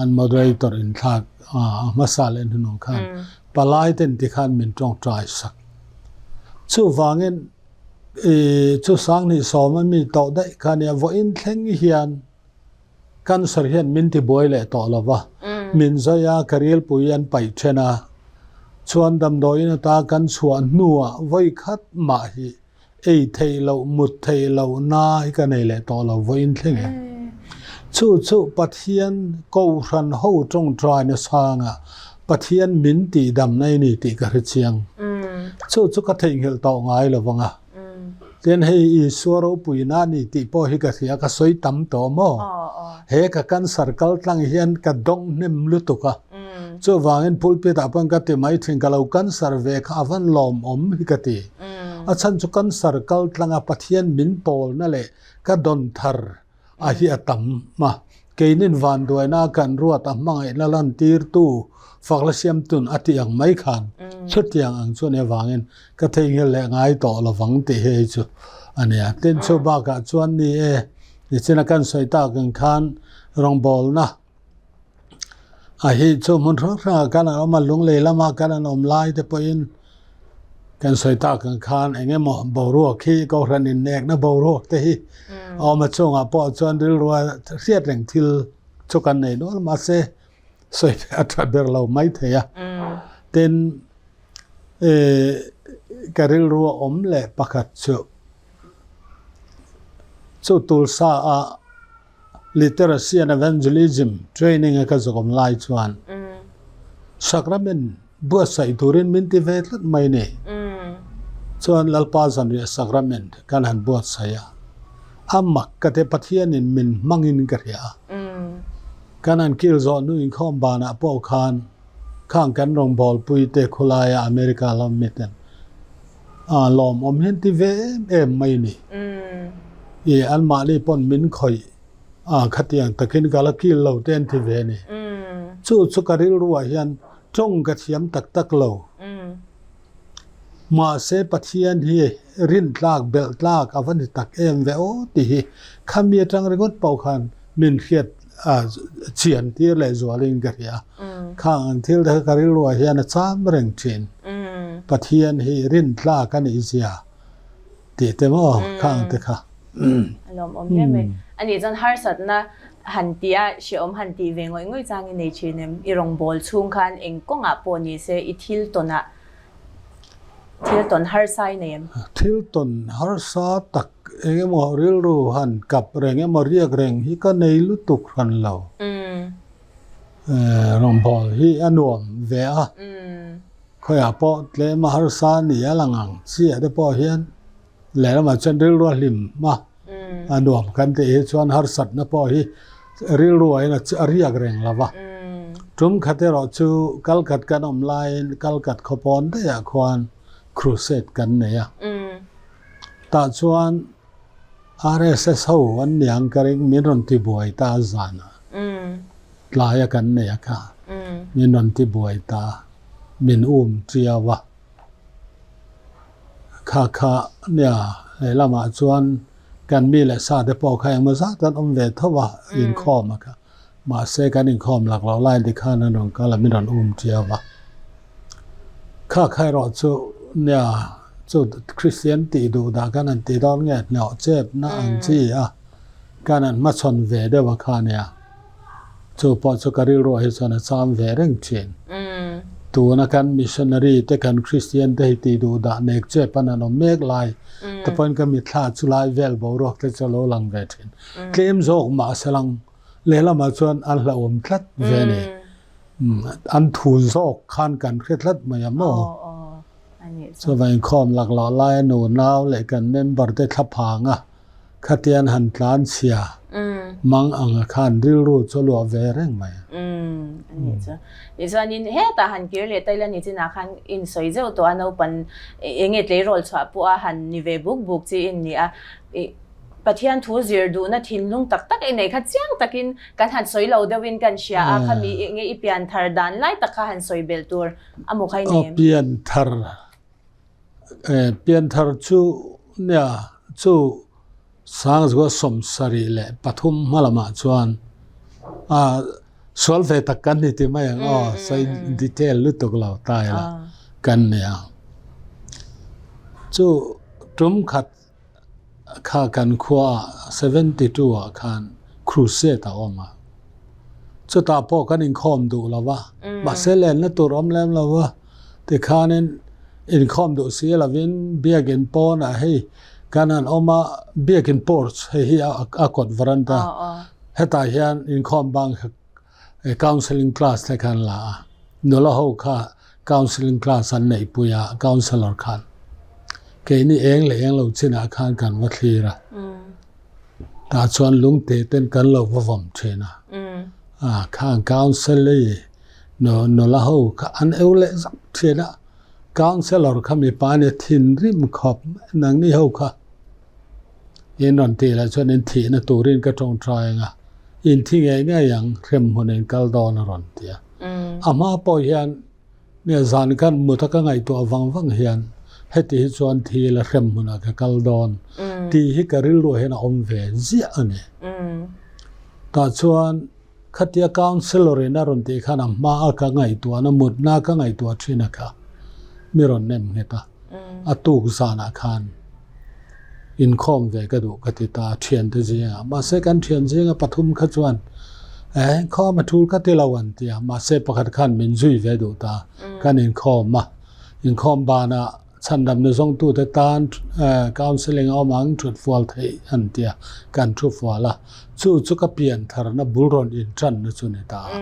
an Moderator inthlak a hmasa leh hnuhnung khan palai ten tikhan min tawngtai sak. Chuvangin. Chu Sanghnih sawma mi tawh daih kha nia vawiin thleng hian cancer hian min ti buai leh tawh lo va, min zai a, ka rilpui an paih then a, chuan damdawiin ata kan chhuah hnuah vawi khat mah hi ei theih loh, mut theih loh na hi ka nei leh tawh lo vawiin thleng hian. Chu chu Pathian Kohhran ho tawngtaina sanga Pathian min tihdamna i ni tih ka hre chiang. Chu chu ka theihnghilh tawh ngai lo vang a. Tin hei Isua ropuina a ni tih pawh hi ka hria, ka sawi tam tawh maw? He ka cancer kal tlang hian ka dawng hnem lutuk a. Chuvangin pulpit ah pawhin ka ti mai thin, ka lo cancer ve kha a van lawmawm hi ka ti. A chhan chu cancer kal tlanga Pathian min pawlna leh ka dawn thar a hi a tam a, keinin vanduaina a kan ruat a hmangaihna lantirtu fakla siamtun a tih ang mai khan chutiang ang chu nia vangin ka theihnghilh leh ngai tawh lovang tih hi hei chu a nia. Tin, chu bakah chuan ni e, nichina kan sawi tak ang khan rawngbawlna A hi chu hmun hrang hrangah kan an awm a, lunglei lama kan an awm lai te pawhin kan sawi tak ang khan eng emaw boruak hi Kohhran innekna boruak te hi a awm a, chungah pawh chuan rilrua hriat reng thil chu kan nei nual mahse sawi te a tha ber lo mai thei a. Tin, ka rilrua awm leh pakhat chu chu tulsa a Literacy and Evangelism training a ka zawm lai chuan Sacrament buatsaih turin min ti ve tlat mai ni. Chuan Lalpa Zanriah Sacrament kan han buatsaih a, a mak ka ti Pathianin min hmangin ka hria a. Kan han kil zawh hnu inkhawm banah pawh khan khang kan rawngbawlpui te khulaia America lam miten A lawmawm hian ti ve em em mai ni. I anmahni pawn min khawih a khatiang takin ka la kil lo te an ti ve ni. Chu chu ka rilruah hian tawng ka thiam tak tak lo. Mahse Pathian hi rintlak belh tlak a va ni tak em ve aw tih hi khami atang ringawt pawh khan min hriat chian tir leh zualin ka hria. Khang ang thil te kha ka rilruah hian a cham reng thin. Pathian hi rintlak a nih zia tih te maw khang te kha. A lawmawm hle mai. A nih chuan harsatna han tih a, hrehawm han tih ve ngawih ngawih chang i nei thin em? I rawngbâwl chhung khan eng kawngah pawh ni se i thil tawnah thil tawn harsa i nei em? Thil tawn harsa tak eng emaw rilru han kap reng emaw riak reng hi ka nei lutuk hran lo. Rawngbâwl hi a nuam ve a, khawiah pawh tlem a harsa ni a lang ang chiah te pawh hian lehlamah chuan rilru a hlim a, a nuam kan tih hi chuan harsatna pawh hi rilru ah hian a riak reng lo va. Tum khat erawh chu kal khat kan awm laiin kal khat khaw pawn daihah khuan crusade kan nei a, tah chuan RSS ho an niang ka ring min rawn ti buai ta a zan ah tlai a kan nei a kha min rawn ti buai ta min um chiau a kha kha nia lehlamah chuan kan mi leh sa te pawh kha engmaw zat an awm ve tho a inkhawm a kha Mahse kan inkhawm lak loh lai tikhan an rawn kal a, min rawn um chiau a. Kha kha erawh chu nia chu Kristian tih duh dah kan han tih dawn nge hnawh chepna ang chi a kan han hmachhawn ve deuh a kha nia. Chu pawh chu ka rilruah hi chuan a cham ve reng thin. Tuna kan missionary te kan Kristian te hi tih duh dah nek chep an han awm mek lai te pawhin ka mitthla chu lai vel boruak te chu a lo lang ve thin. Tlem zawk mahse lang Lehlamah chuan an hlauhawm tlat ve a ni. An thu zawk khan kan hre tlat mai a maw? Chuvang inkhawm laklawh laia nu nau leh kan member te thlaphang a, khatian han tlan chhia mang anga khan rilru chu a luah ve reng mai a. Tichuanin hetah han kir leh ta ila nichinah khan insawi zeuh tawh a, naupan eng nge tleirawl chhuah pawh a han ni ve buk buk chi in ni a. Pathian thu zir duhna thinlung tak tak i nei kha chiang takin kan han sawi lo deuhin kan hria a, khami nge i pian thar dan lai tak kha han sawi belh tur a maw kha i nei em? Aw pian thar, pian thar chu nia chu Sangzua 73 hma lamah chuan a sual ve tak kan ni ti mai ang aw, sawi detail lutuk lo ta ila kan nia. Chu tum khat. kha kan khua 72 ah khan crusade a awm a. Chutah pawh kan inkhawm duh lo va, mahse lenna tur awm lem lo va, tikhanin inkhawm duh si lovin biakin pawnah hei kan han awm a, biakin porch hei hi a kawt veranda hetah hian inkhawm bang counselling class te khan la a, nula ho kha counselling class an neihpui a, counsellor khan keini eng leh eng lo chinah khan kan va thlir a. Tah chuan lungte ten kan lo va vawm thin a. A khang council i nula ho kha an eu leh zak thin a. Councillor kha mipa nia thinrim khawp mai nangni ho kha in rawn tih leh chuan in thihna turin ka tawngtai ang a, in thi ngei ngei ang hremhmun in kal dawn a rawn ti a. A hma pawh hian Nia zan khan mut a ka ngaihtuah vang vang hian heti hi chuan thil a hrem hmunah ka kal dawn tih hi ka rilruah hian a awm ve ziah a ni. Tah chuan khatia councillor in a rawn tih khan a hma a ka ngaihtuahna mutna ka ngaihtuah thin a kha mi rawn nem nghet a, a tuk zanah khan Inkhawm ve ka duh ka ti ta a, thiante zingah. Mahse kan thian zinga pathum kha chuan eh inkhawm a tul ka ti lo an ti a, mahse pakhat khan min zui ve duh ta. Kan inkhawm a, inkhawm banah chhandamna zawngtute tan counselling a awm ang thut fual theih an ti a, kan thu fual a. Chu chu ka pian tharna bul rawn intanna chu ni ta a.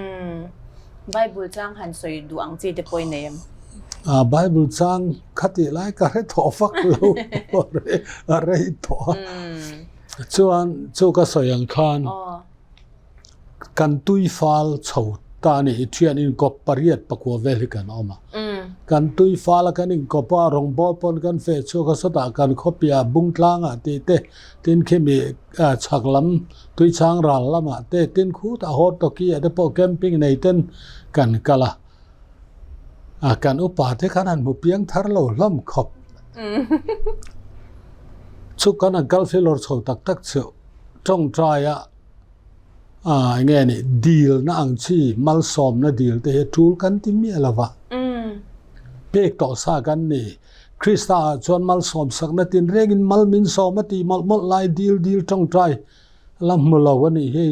Bible chang han sawi duh ang chi te pawh i nei em? Bible chang Khatih lai ka hre thawh vak lo a rei tawh a. Chuan chu ka sawi ang khan kan tui fal chho ta a ni. Thian inkawp pariat pakua vel hi kan awm a. Kan tui fal a kan inkawp a, rawngbâwl pawn kan feh chhuak a, sawtah kan khawpiah Bungtlangah tih te, tin khimi chhak lam Tuichang ral lamah te, tin khutah Hawtawki ah te pawh camping nei ten kan kal a. A kan upa te khan han hmu piang thar lo hlawm khawp. Chu kan an kal filawr chho tak tak chu tawngtai a a enge ni dil na ang chi malsawmna dil te hi tul kan ti miah lo va. Pek tawh sa kan ni. Krista ah chuan malsawm sakna tinrengin mal min sawm a tih mawlh mawlh lai dil dil tawngtai la hmu lo a nih hi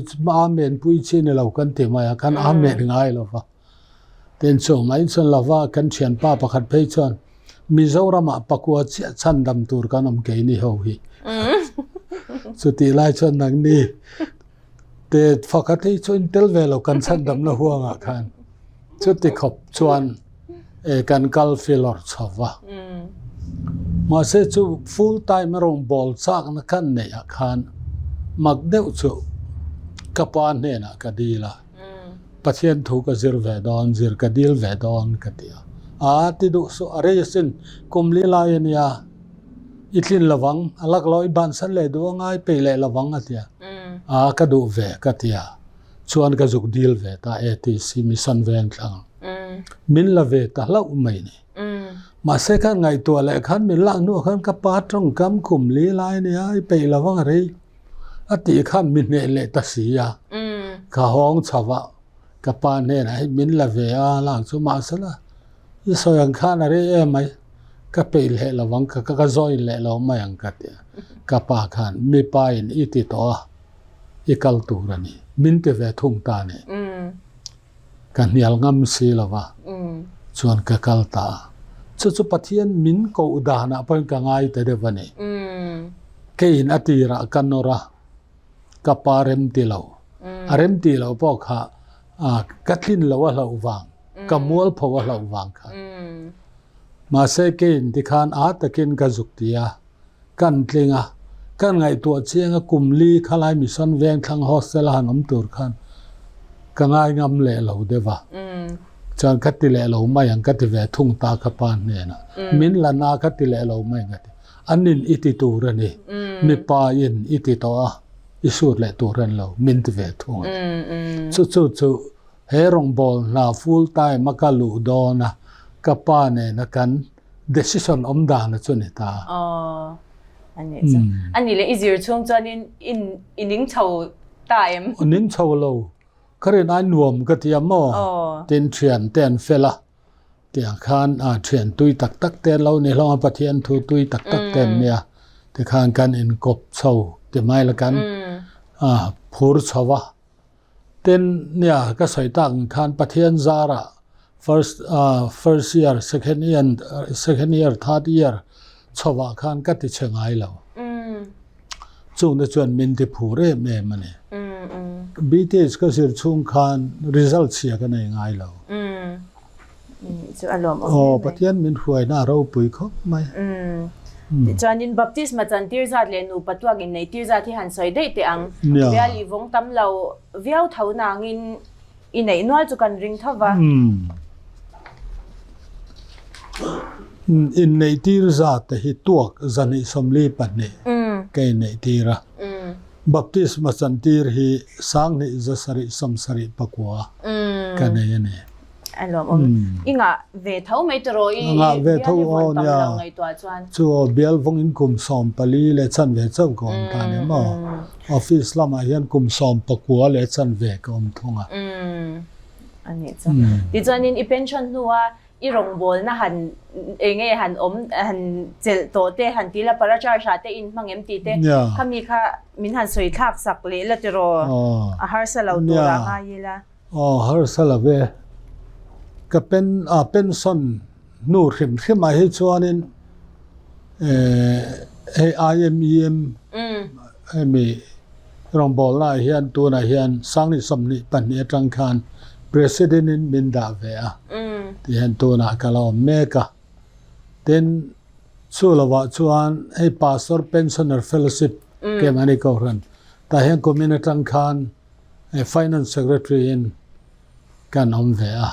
Amen pui chi ni lo kan ti mai a kan Amen ngai lo va. Tin chu mai chuan lova kan thianpa pakhat phei chuan Mizoramah pakua chiah chhandam tur kan awm keini ho hi. Chutih lai chuan nangni te fakhat hi chu in tel ve lo kan chhandamna huangah khan. Chuti khawp chuan e kan kal filawr chho va. Mahse chu full time a rawngbâwl châkna kan neihah khan mak deuh chu ka pa hnenah ka dil a. Pathian thu ka zir ve dawn, zir ka dil ve dawn ka ti a. Aa ti duh suh, a rei asin, kum li lai a nia, i tlin lovang, a lak lo, i bansan leh duh a ngai peih leh lovang a ti a. Aa ka duh ve ka ti a, chuan ka zuk dil ve ta ATC Mission Vengthlang. Min la ve ta hlauh mai ni. Mahse khan ngaihtuah leh khan min lak hnuah khan ka pa tawngkam kum li lai a nia, i peih lovang a rei. A tih khan mi hneh leh ta si a, ka hawng chho a, ka pa hnenah hei min la ve a lak chu mahsela i sawi ang khan a rei em mai, ka peih leh lo ang ka ka join leh lo mai ang ka ti a, ka pa khan mipa in i ti tawh a, i kal tur a ni, min ti ve thung ta a ni. Ka hnial ngam si lo va, chuan ka kal ta a. Chu chu Pathian min koh danah pawhin ka ngai ta deuh a ni. Keiin a tirah ka nawr a, ka pa rem ti lo. A rem ti lo pawh kha ka tlin lo a hlauh vang, ka mualpho a hlauh vang kha. Mahse keiin tikhan a takin ka zuk ti a. Kan tling a, kan ngaihtuah chiang a kum li khalai Mission Vengthlang Hostel a han awm tur khan ka ngai ngam leh lo deuh a. Chuan ka ti leh lo mai ang ka ti ve thung ta ka pa hnenah. Min la na ka ti leh lo mai ang ka ti. An in i ti tur a ni, mipa in i ti tawh a, i sut leh tur a ni lo, min ti ve thung a ni. Chu chu chu he rawngbâwl hna full time a ka luh dawn a, ka pa nena kan Decision awm dan a chu ni ta. Aw, a nih chu. A nih leh i zir chhung chuanin in i ning chho ta em? Ning chho lo. Ka rin ai nuam ka ti a maw? Tin thian te an fel a, tiang khan thian tui tak tak te an lo ni hlawm a, Pathian thu tui tak tak te an nia. Tikhan kan inkawp chho ti mai la kan phur chho a. Tin, nia ka sawi tak ang khan Pathian zarah first first year, second year, second year, third year chhovah khan ka ti chhe ngai lo. Chungte chuan min ti phur em em a ni. BTH ka zir chhung khan result chhia ka nei ngai lo. Chu a lawm awm hle mai. Pathian min hruaina a ropui khawp mai. Tichuanin baptisma chantir zat leh nupa tuak inneih tir zat hi han sawi daih teh ang. Bial i vawng tam lo viau tho nangin i neih nual chu kan ring tho va. Inneih tir zat te hi tuak 242 ka inneih tir a. Baptisma chantir hi 2779 ka nei a ni. A lawmawm. I ngah ve tho mai tawh i Ngah ve tho bial i aw vawn tam nia. lo ngaihtuah chuan. Chu aw bial vawng in kum 14 leh chanve chauh ka awm ta ni maw. Office lamah hian kum 19 leh chanve ka awm thung a. A nih chu. Tichuanin i pension hnua i rawngbawlna han eng nge han awm han chelh tawh te han ti la paracharge ah te in hmang em tih te khami kha min han sawi thlak sak leh la tiraw a harsa lo tur ah ngai ila. Aw harsa lo ve. Ka pen a pension hnu hrim hrim ah hi chuanin eh hei IMEM hemi rawngbawlna ah hian tunah hian 2022 atang khan President in min dah ve a ti hian tunah ka la awm mek a. Tin chu lovah chuan hei Pastor Pensioner Fellowship keimahni kohhran tah hian kumin atang khan Finance Secretary in kan awm ve a.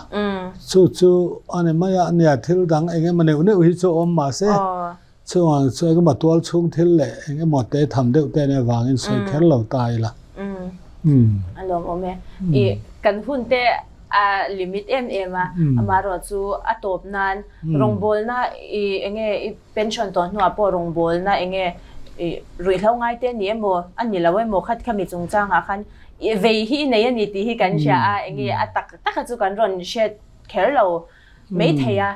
Chu chu a ni mai a, nia thil dang eng emaw neuh neuh hi chu awm mah se, chuvang chu eng emaw tual chhung thil leh eng emaw te tham deuh te ania vangin sawi kher lo ta ila. A lawmawm e. I kan hun te a limit em em a, amaherawh chu a tawp nan rawngbawlna i enge i Pension tawh hnuah pawh rawngbawlna eng nge ruihhlo ngai te ni emaw a ni lo emaw khat khami chungchangah khan vei hi i nei a ni tih hi kan hria a, eng nge a tak taka chu kan rawn hriat kher lo mai thei a.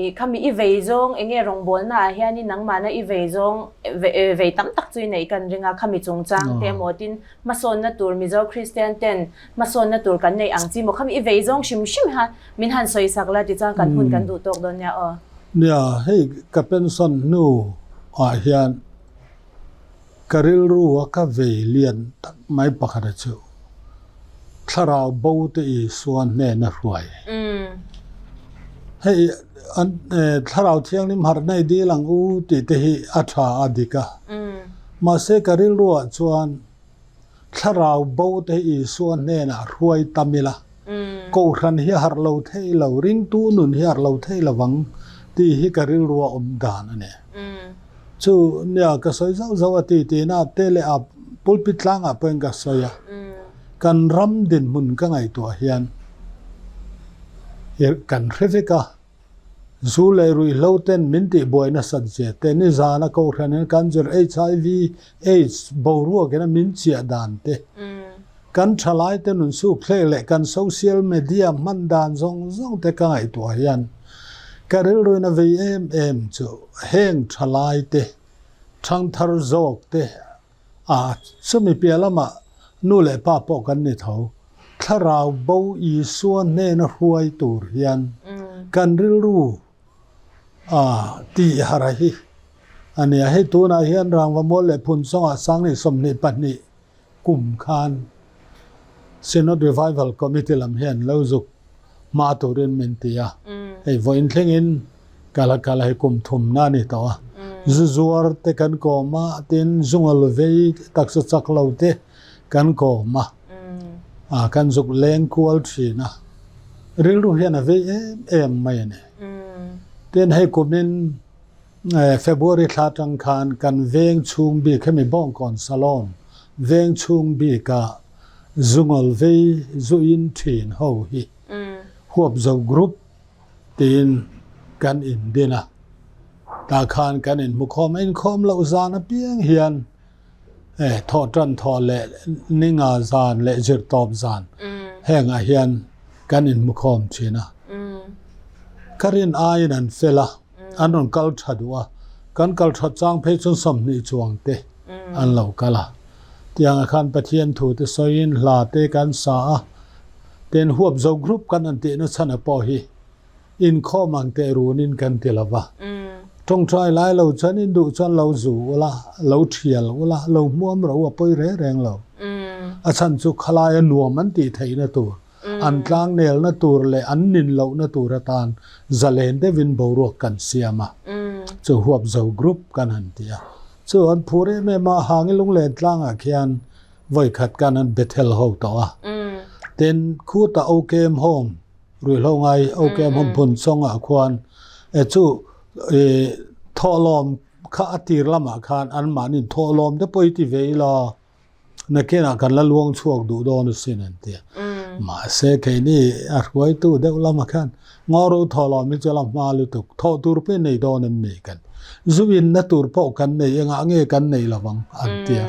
I khami i vei zawng eng nge rawngbawlna ah hianin nangmahna i vei zawng vei tam tak chu i neih kan ring a, khami chungchang te emaw tin hmasawnna tur Mizo Kristian ten hmasawnna tur kan neih ang chi maw khami i vei zawng hrim hrim kha min han sawisak la tichuan kan hun kan duh tawk dawn nia aw. Nia, hei ka pension hnu ah hian ka rilru a ka vei lian tak mai pakhat a chu thlarau bo te Isua hnena hruai. Hei an thlarau thianghlim harh nei dil ang u tih te hi a tha a dik a. Mahse ka rilru ah chuan Thlarau bo te hi Isua hnenah hruai tam ila, Kohhran hi a harh lo thei lo, ringtu nun hi a harh lo thei lo vang tih hi ka rilru a awm dan a ni. Chu nia ka sawi zauh zauh a ti tina te leh a pulpit tlangah pawhin ka sawi a, kan ram dinhmun ka ngaihtuah hian kan hre vek a. Zu leh ruihhlo ten min tihbuai nasat zia te, nizana Kohhranin kan zir HIV, Aids boruakin a min chiah dan te, kan thalai te nun sukthlek leh kan social media hman dan zawng zawng te ka ngaihtuah hian ka rilruin a vei em em chu heng thalai te, thangthar zawk te, A, chumi piah lamah nu leh pa pawh kan ni tho. Thlarau bo Isua hnena hruai tur hian kan rilru a tih harh a hi a nia. Hei tunah hian Rangvamual leh Phunchawngah 2022 kum khan Synod Revival Committee lam hian lo zuk hma turin min ti a, hei vawiin thlengin kal a kal a, hei kum thumna a ni tawh a, zu zuar te kan kawm a, tin zungal vei taksa chak lo te kan kawm a, ah kan zuk leng kual thin a, rilru hian a vei em em mai a ni. Tin hei kumin February thla atang khan kan veng chhung bik hemi Bawngkawn Salon veng chhung bikah Zungal vei zuin thin ho hi huapzo group tiin kan indin a, tah khan kan inhmukhawm a, inkhawm loh zan apiang hian thawh tan thawh leh ninga zan leh zirtawp zan hengah hian kan inhmukhawm thin a. Ka rin aiin an fel a, an rawn kal tha duh a. Kan kal that chang phei chuan 20 chuang te an lo kal a. Tiangah khan Pathian thu te sawiin hla te kan sa a, ten huap zo group kan an tihna chhan a pawh hi inkhawm ang teh runin kan ti lo va. Tawngtai lai lo chuan in duh chuan lo zu ula, lo thial ula, lo hmuam ro a pawi reng reng lo. A chhan chu khalaia nuam an tih theihna tur, an tlangnelna tur leh an nin lohna tur atan zalen deuhin boruak kan siam a, chu huap zo group kan han ti a. Chu an phur em em a, Hangi Lunglen tlangah khian vawi khat kan han Bethel ho tawh a. Tin, khutah OKM Home, ruihhlo ngai OKM Home phun chawngah khuan e chu thawhlawm kha a tir lamah khan anmahniin thawhlawm te pawh i ti ve ila, Nakinah kan la luang chhuak duh dawn asin an ti a. Mahse keini a hruaitu deuh lamah khan ngaw ro thawh lo mi chu la hma lutuk, thawh tur pawh i nei dawn em mi kan zu inna tur pawh kan nei engah nge kan nei lo vang an ti a.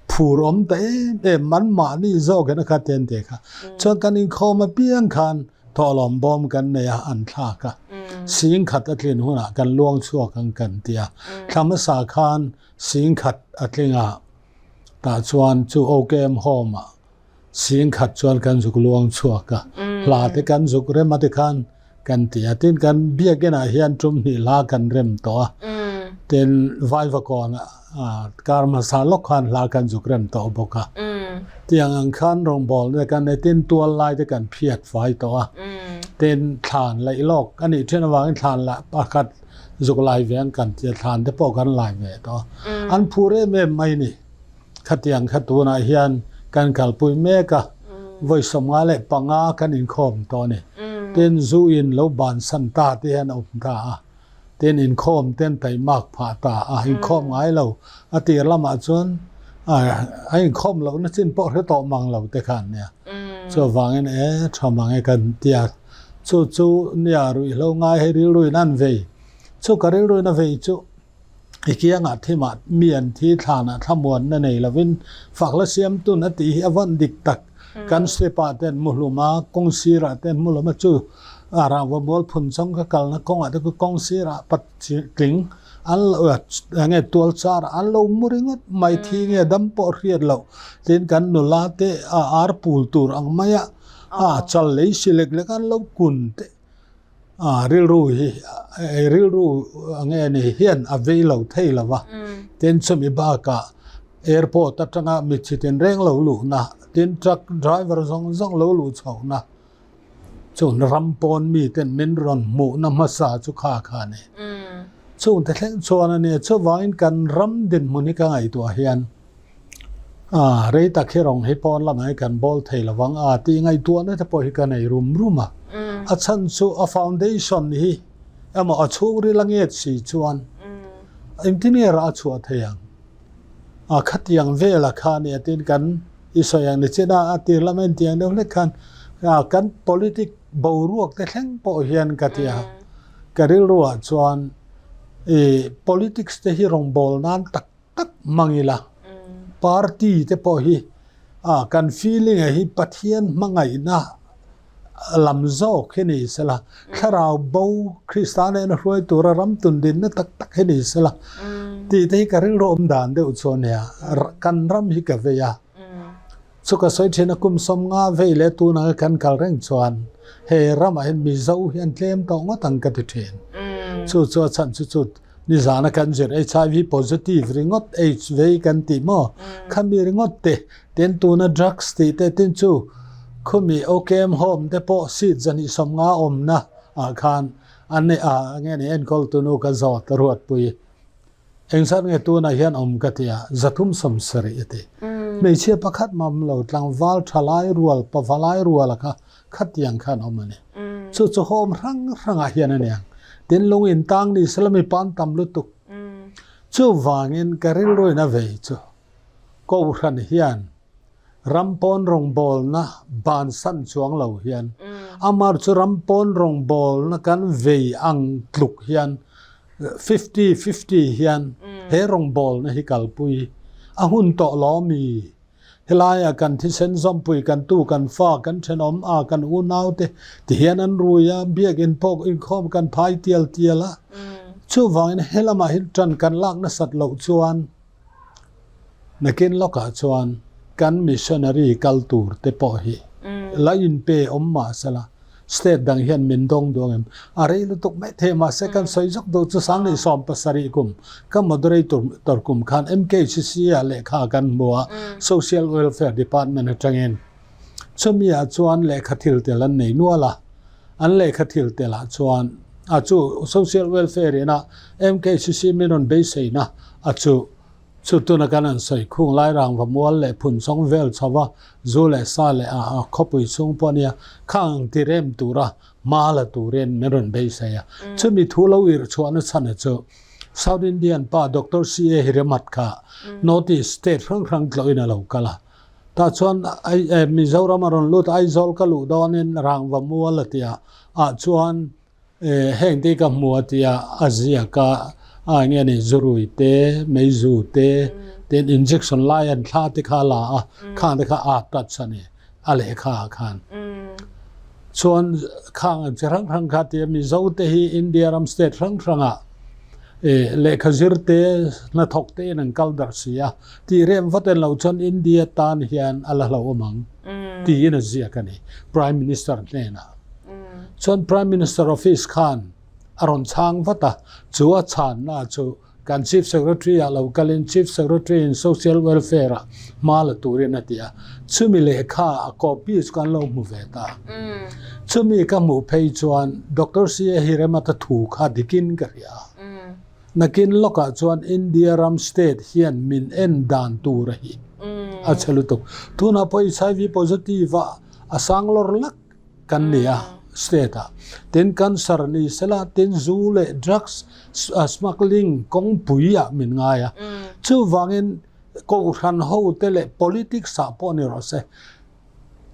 Phur awm ta em em man mahni zawk hian a khat hian ti kha. Chuan kan inkhawm apiang khan thawhlawm bawm kan nei a an thlak a. Sing khat a tlin hunah kan luang chhuak ang kan ti a. Thla hmasa khan sing khat a tling a. Tah chuan chu OKM Home ah sing khat chuan kan zuk luang chhuak a, hla te kan zuk rem a tikhan kan ti a, tin kan biakinn ah hian tum hnih hla kan rem tawh a, tin Vaivakawn ah kar hmasa lawk khan hla kan zuk rem tawh bawk a, tiang ang khan rawngbawl te kan nei, tin tual lai te kan phiat fai tawh a, tin thlan laih lawk a nih thin avangin thlan lah pakhat zuk lai ve ang kan tia thlan te pawh kan lai ve tawh a, an phur em em mai ni. Khatiang kha tunah hian kan kalpui mek a, vawi 55 kan inkhawm tawh a ni. Tin, zu in lo bansan ta te hian a awm ta a, tin inkhawm ten taimak phah ta a, inkhawm ngai lo a tir lamah chuan a inkhawm lohna chin pawh hre tawh mang lo te khan nia. Chuvangin e tha mang e kan tia. Chu chu nia ruihhlo ngai hei rilruin an vei. Chu ka rilruin a vei chu i kiangah thimah mi an thi thlanah thlamuanna nei lovin fak la siam tun a tih hi a vawn dik tak. Kan step ah ten muhlum a, kawng sirah ten muhlum a chu a rangva mual phun chawng ka kalna kawngah te khu kawng sirah patling an lo enge tual char an lo mu ringawt mai thi nge dam pawh hriat loh tin kan nula te a ar pul tur ang maia a chal lei si lek lek an lo kun te a rilru hi rilru nge ni hian a vei lo thei lo va tin chumi bakah airport atanga mitthi tinreng lo luhna tin truck driver zawng zawng lo luh chhohna Chun ram pawn miten min rawn hmuhna hmasa chu kha kha a ni. Chungte thleng chuan a nia, chuvangin kan ram dinhmun hi ka ngaihtuah hian a rei tak hi rawng hi pawn lamah hi kan bawl thei lovang a tih ngaihtuahna te pawh hi ka nei rum rum a. A chhan chu a foundation hi emaw a chhungril a nget si chuan engtin nge rah a chhuah thei ang? A khatiang vela kha a nia tin kan I sawi ang ni chin a, a tir lam en tiang deuh hlek khan kan politic boruak te thleng pawh hian ka ti a, ka rilru ah chuan i politics te hi rawngbâwl nan tak tak hmang ila, party te pawh hi a kan feeling ah hi Pathian hmangaihna lam zawk hi ni sela, thlarau bo Krista nena hruai tura ram tun dinna tak tak hi ni sela tih te hi ka rilru awm dan deuh chu a nia. Kan ram hi ka vei a, chu ka sawi thin a kum 50 vei leh tunah kan kal reng chuan hei ramah hian Mizo hi an tlem tawh ngawt ang ka ti thin. Chu chu a chhan chu chu nizana kan zir HIV positive ringawt AIDS vei kan tih maw khami ringawt te Tin tuna drugs tih te tin chu khumi OKM home te pawh seat 250 awmna ah khan an nei a nge ni enkawl tunu ka zawt a ruatpui. Engzat nge tunah hian awm ka ti a, 370 a ti. Hmeichhia pakhat mah awm lo tlangval thalai rual pavalai rual a kha khatiang khan awm a ni. Chu chu home hrang hrangah hian a niang. Tin lung in tang ni sela mi pan tam lutuk. Chuvangin ka rilruin a vei chu. Kohhran hian ram pawn rawngbawlna bansan chuang lo hian amar chu ram pawn rawngbawlna kan vei ang tluk hian 50 50 hian he rawngbawlna hi kalpui a hun tawh lo mi? Helaia kan thisen zawmpui kan tu kan fa kan thenawm a kan unau te ti hian an rui a, biakinn pawh inkhawm kan phai tial tial a. Chuvangin helamah hi ṭan kan lak nasat loh chuan nakin lawkah chuan kan missionary kal tur te pawh hi la inpe awm mah sela state dang hian min dawng duang em? A rei lutuk mai thei mahse kan sawi zawk duh chu 2070 kum ka moderator tor kum khan MKCC ah lehkha kan hmu a, Social Welfare Department atangin. Chumi ah chuan lehkha thil tel an nei nual a, an lehkha thil tel ah chuan a chu Social Welfare in a MKCC min rawn beiseina a chu chu tuna kan han sawi khung lai rangva mual leh phun chawng vel chho va zu leh sa leh a a khawpui chhung pawh nia khang ti rem tura hma la turin min rawn beisei a. Chumi thu lo irh chhuahna chhan a chu South Indian pa Doctor CA Hiremath kha North East state hrang hrang tlawhin a lo kal a. Tah chuan Mizoram a rawn lut a, Aizawl ka luh dawnin Rangva mual a ti a, ah chuan heng te ka hmu a ti a, a ziak a, a eng nge ni zurui te, meizu te, tin injection lai an thla te kha a la a, khang te kha a touch a ni, a lehkha ah khan. Chuan khang ang chi hrang hrang kha tia Mizo te hi India ram state hrang hrangah lehkha zir te, hnathawk te in an kal darh si a, tih rem vat en loh chuan India tan hian a la hlauhawm ang tiin a ziak a ni Prime Minister hnenah. Chuan Prime Minister office khan a rawn chhang vat a, chu a chhanna chu Kan Chief Secretary ah lo kalin Chief Secretary in Social Welfare ah hma la turin a ti a, chumi lehkha a copy chu kan lo hmu ve ta. Chumi ka hmuh phei chuan Doctor CA Hiremata thu kha dikin ka hria a. Nakin lawkah chuan India ram state hian min en dan tur a hi a chhe lutuk. Tunah pawh HIV positive ah a sang lawr lak. kan ni a state ah tin cancer ni sela tin zu leh drugs smuggling kawngpui ah min ngai a chuvangin kohhran ho te leh politics ah pawh ni rawh se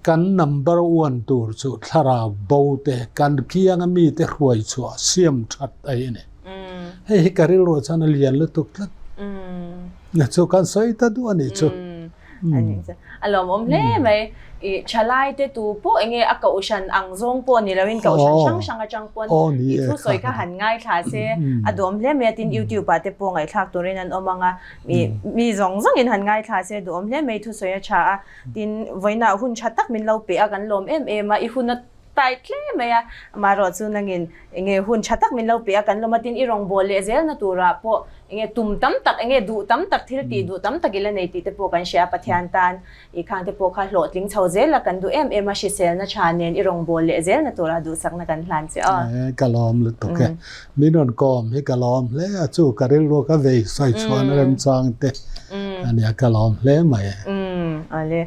kan number one tur chu thlarau bo te kan kianga mi te hruai chhuah siam that a hi a ni hei hi ka rilru chuan a lian lutuk tlat chu kan sawi ta duh a nih chu. A lawmawm hle mai. I thalai te tu pawh enge a kohhran ang zawng pawh ni loin kohhran hrang hrang atang pawn i thu sawi kha han ngaithla se a duhawm hle mai a. Tin YouTube ah te pawh ngaihthlak turin an awm ang a, mi zawng zawngin han ngaithla se duhawm hle mai thu sawi a tha a. Tin vawiinah hun tha tak min lo pe a kan lawm em em a, i hun a tai tle mai a, amaherawh chu nangin enge hun tha tak min lo pe a kan lawm a, tin i rawngbâwl leh zelna turah pawh enge tum tam tak enge duh tam tak thil tih duh tam tak i la nei tih te pawh kan hria a, Pathian tan i khang te pawh kha hlawhtling chho zel a kan duh em em a, hriselna tha nen i rawngbâwl leh zelna turah duhsakna kan hlan che aw. E, ka lawm lutuk e. Min rawn kawm hi ka lawm hle a, chu ka rilru ka vei sawi chhuan remchang te a nia ka lawm hle mai e. Awle.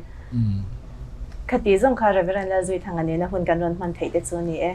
Khati zawng kha Reverend Lalzuithanga nena hun kan rawn hman theih te chu a ni e.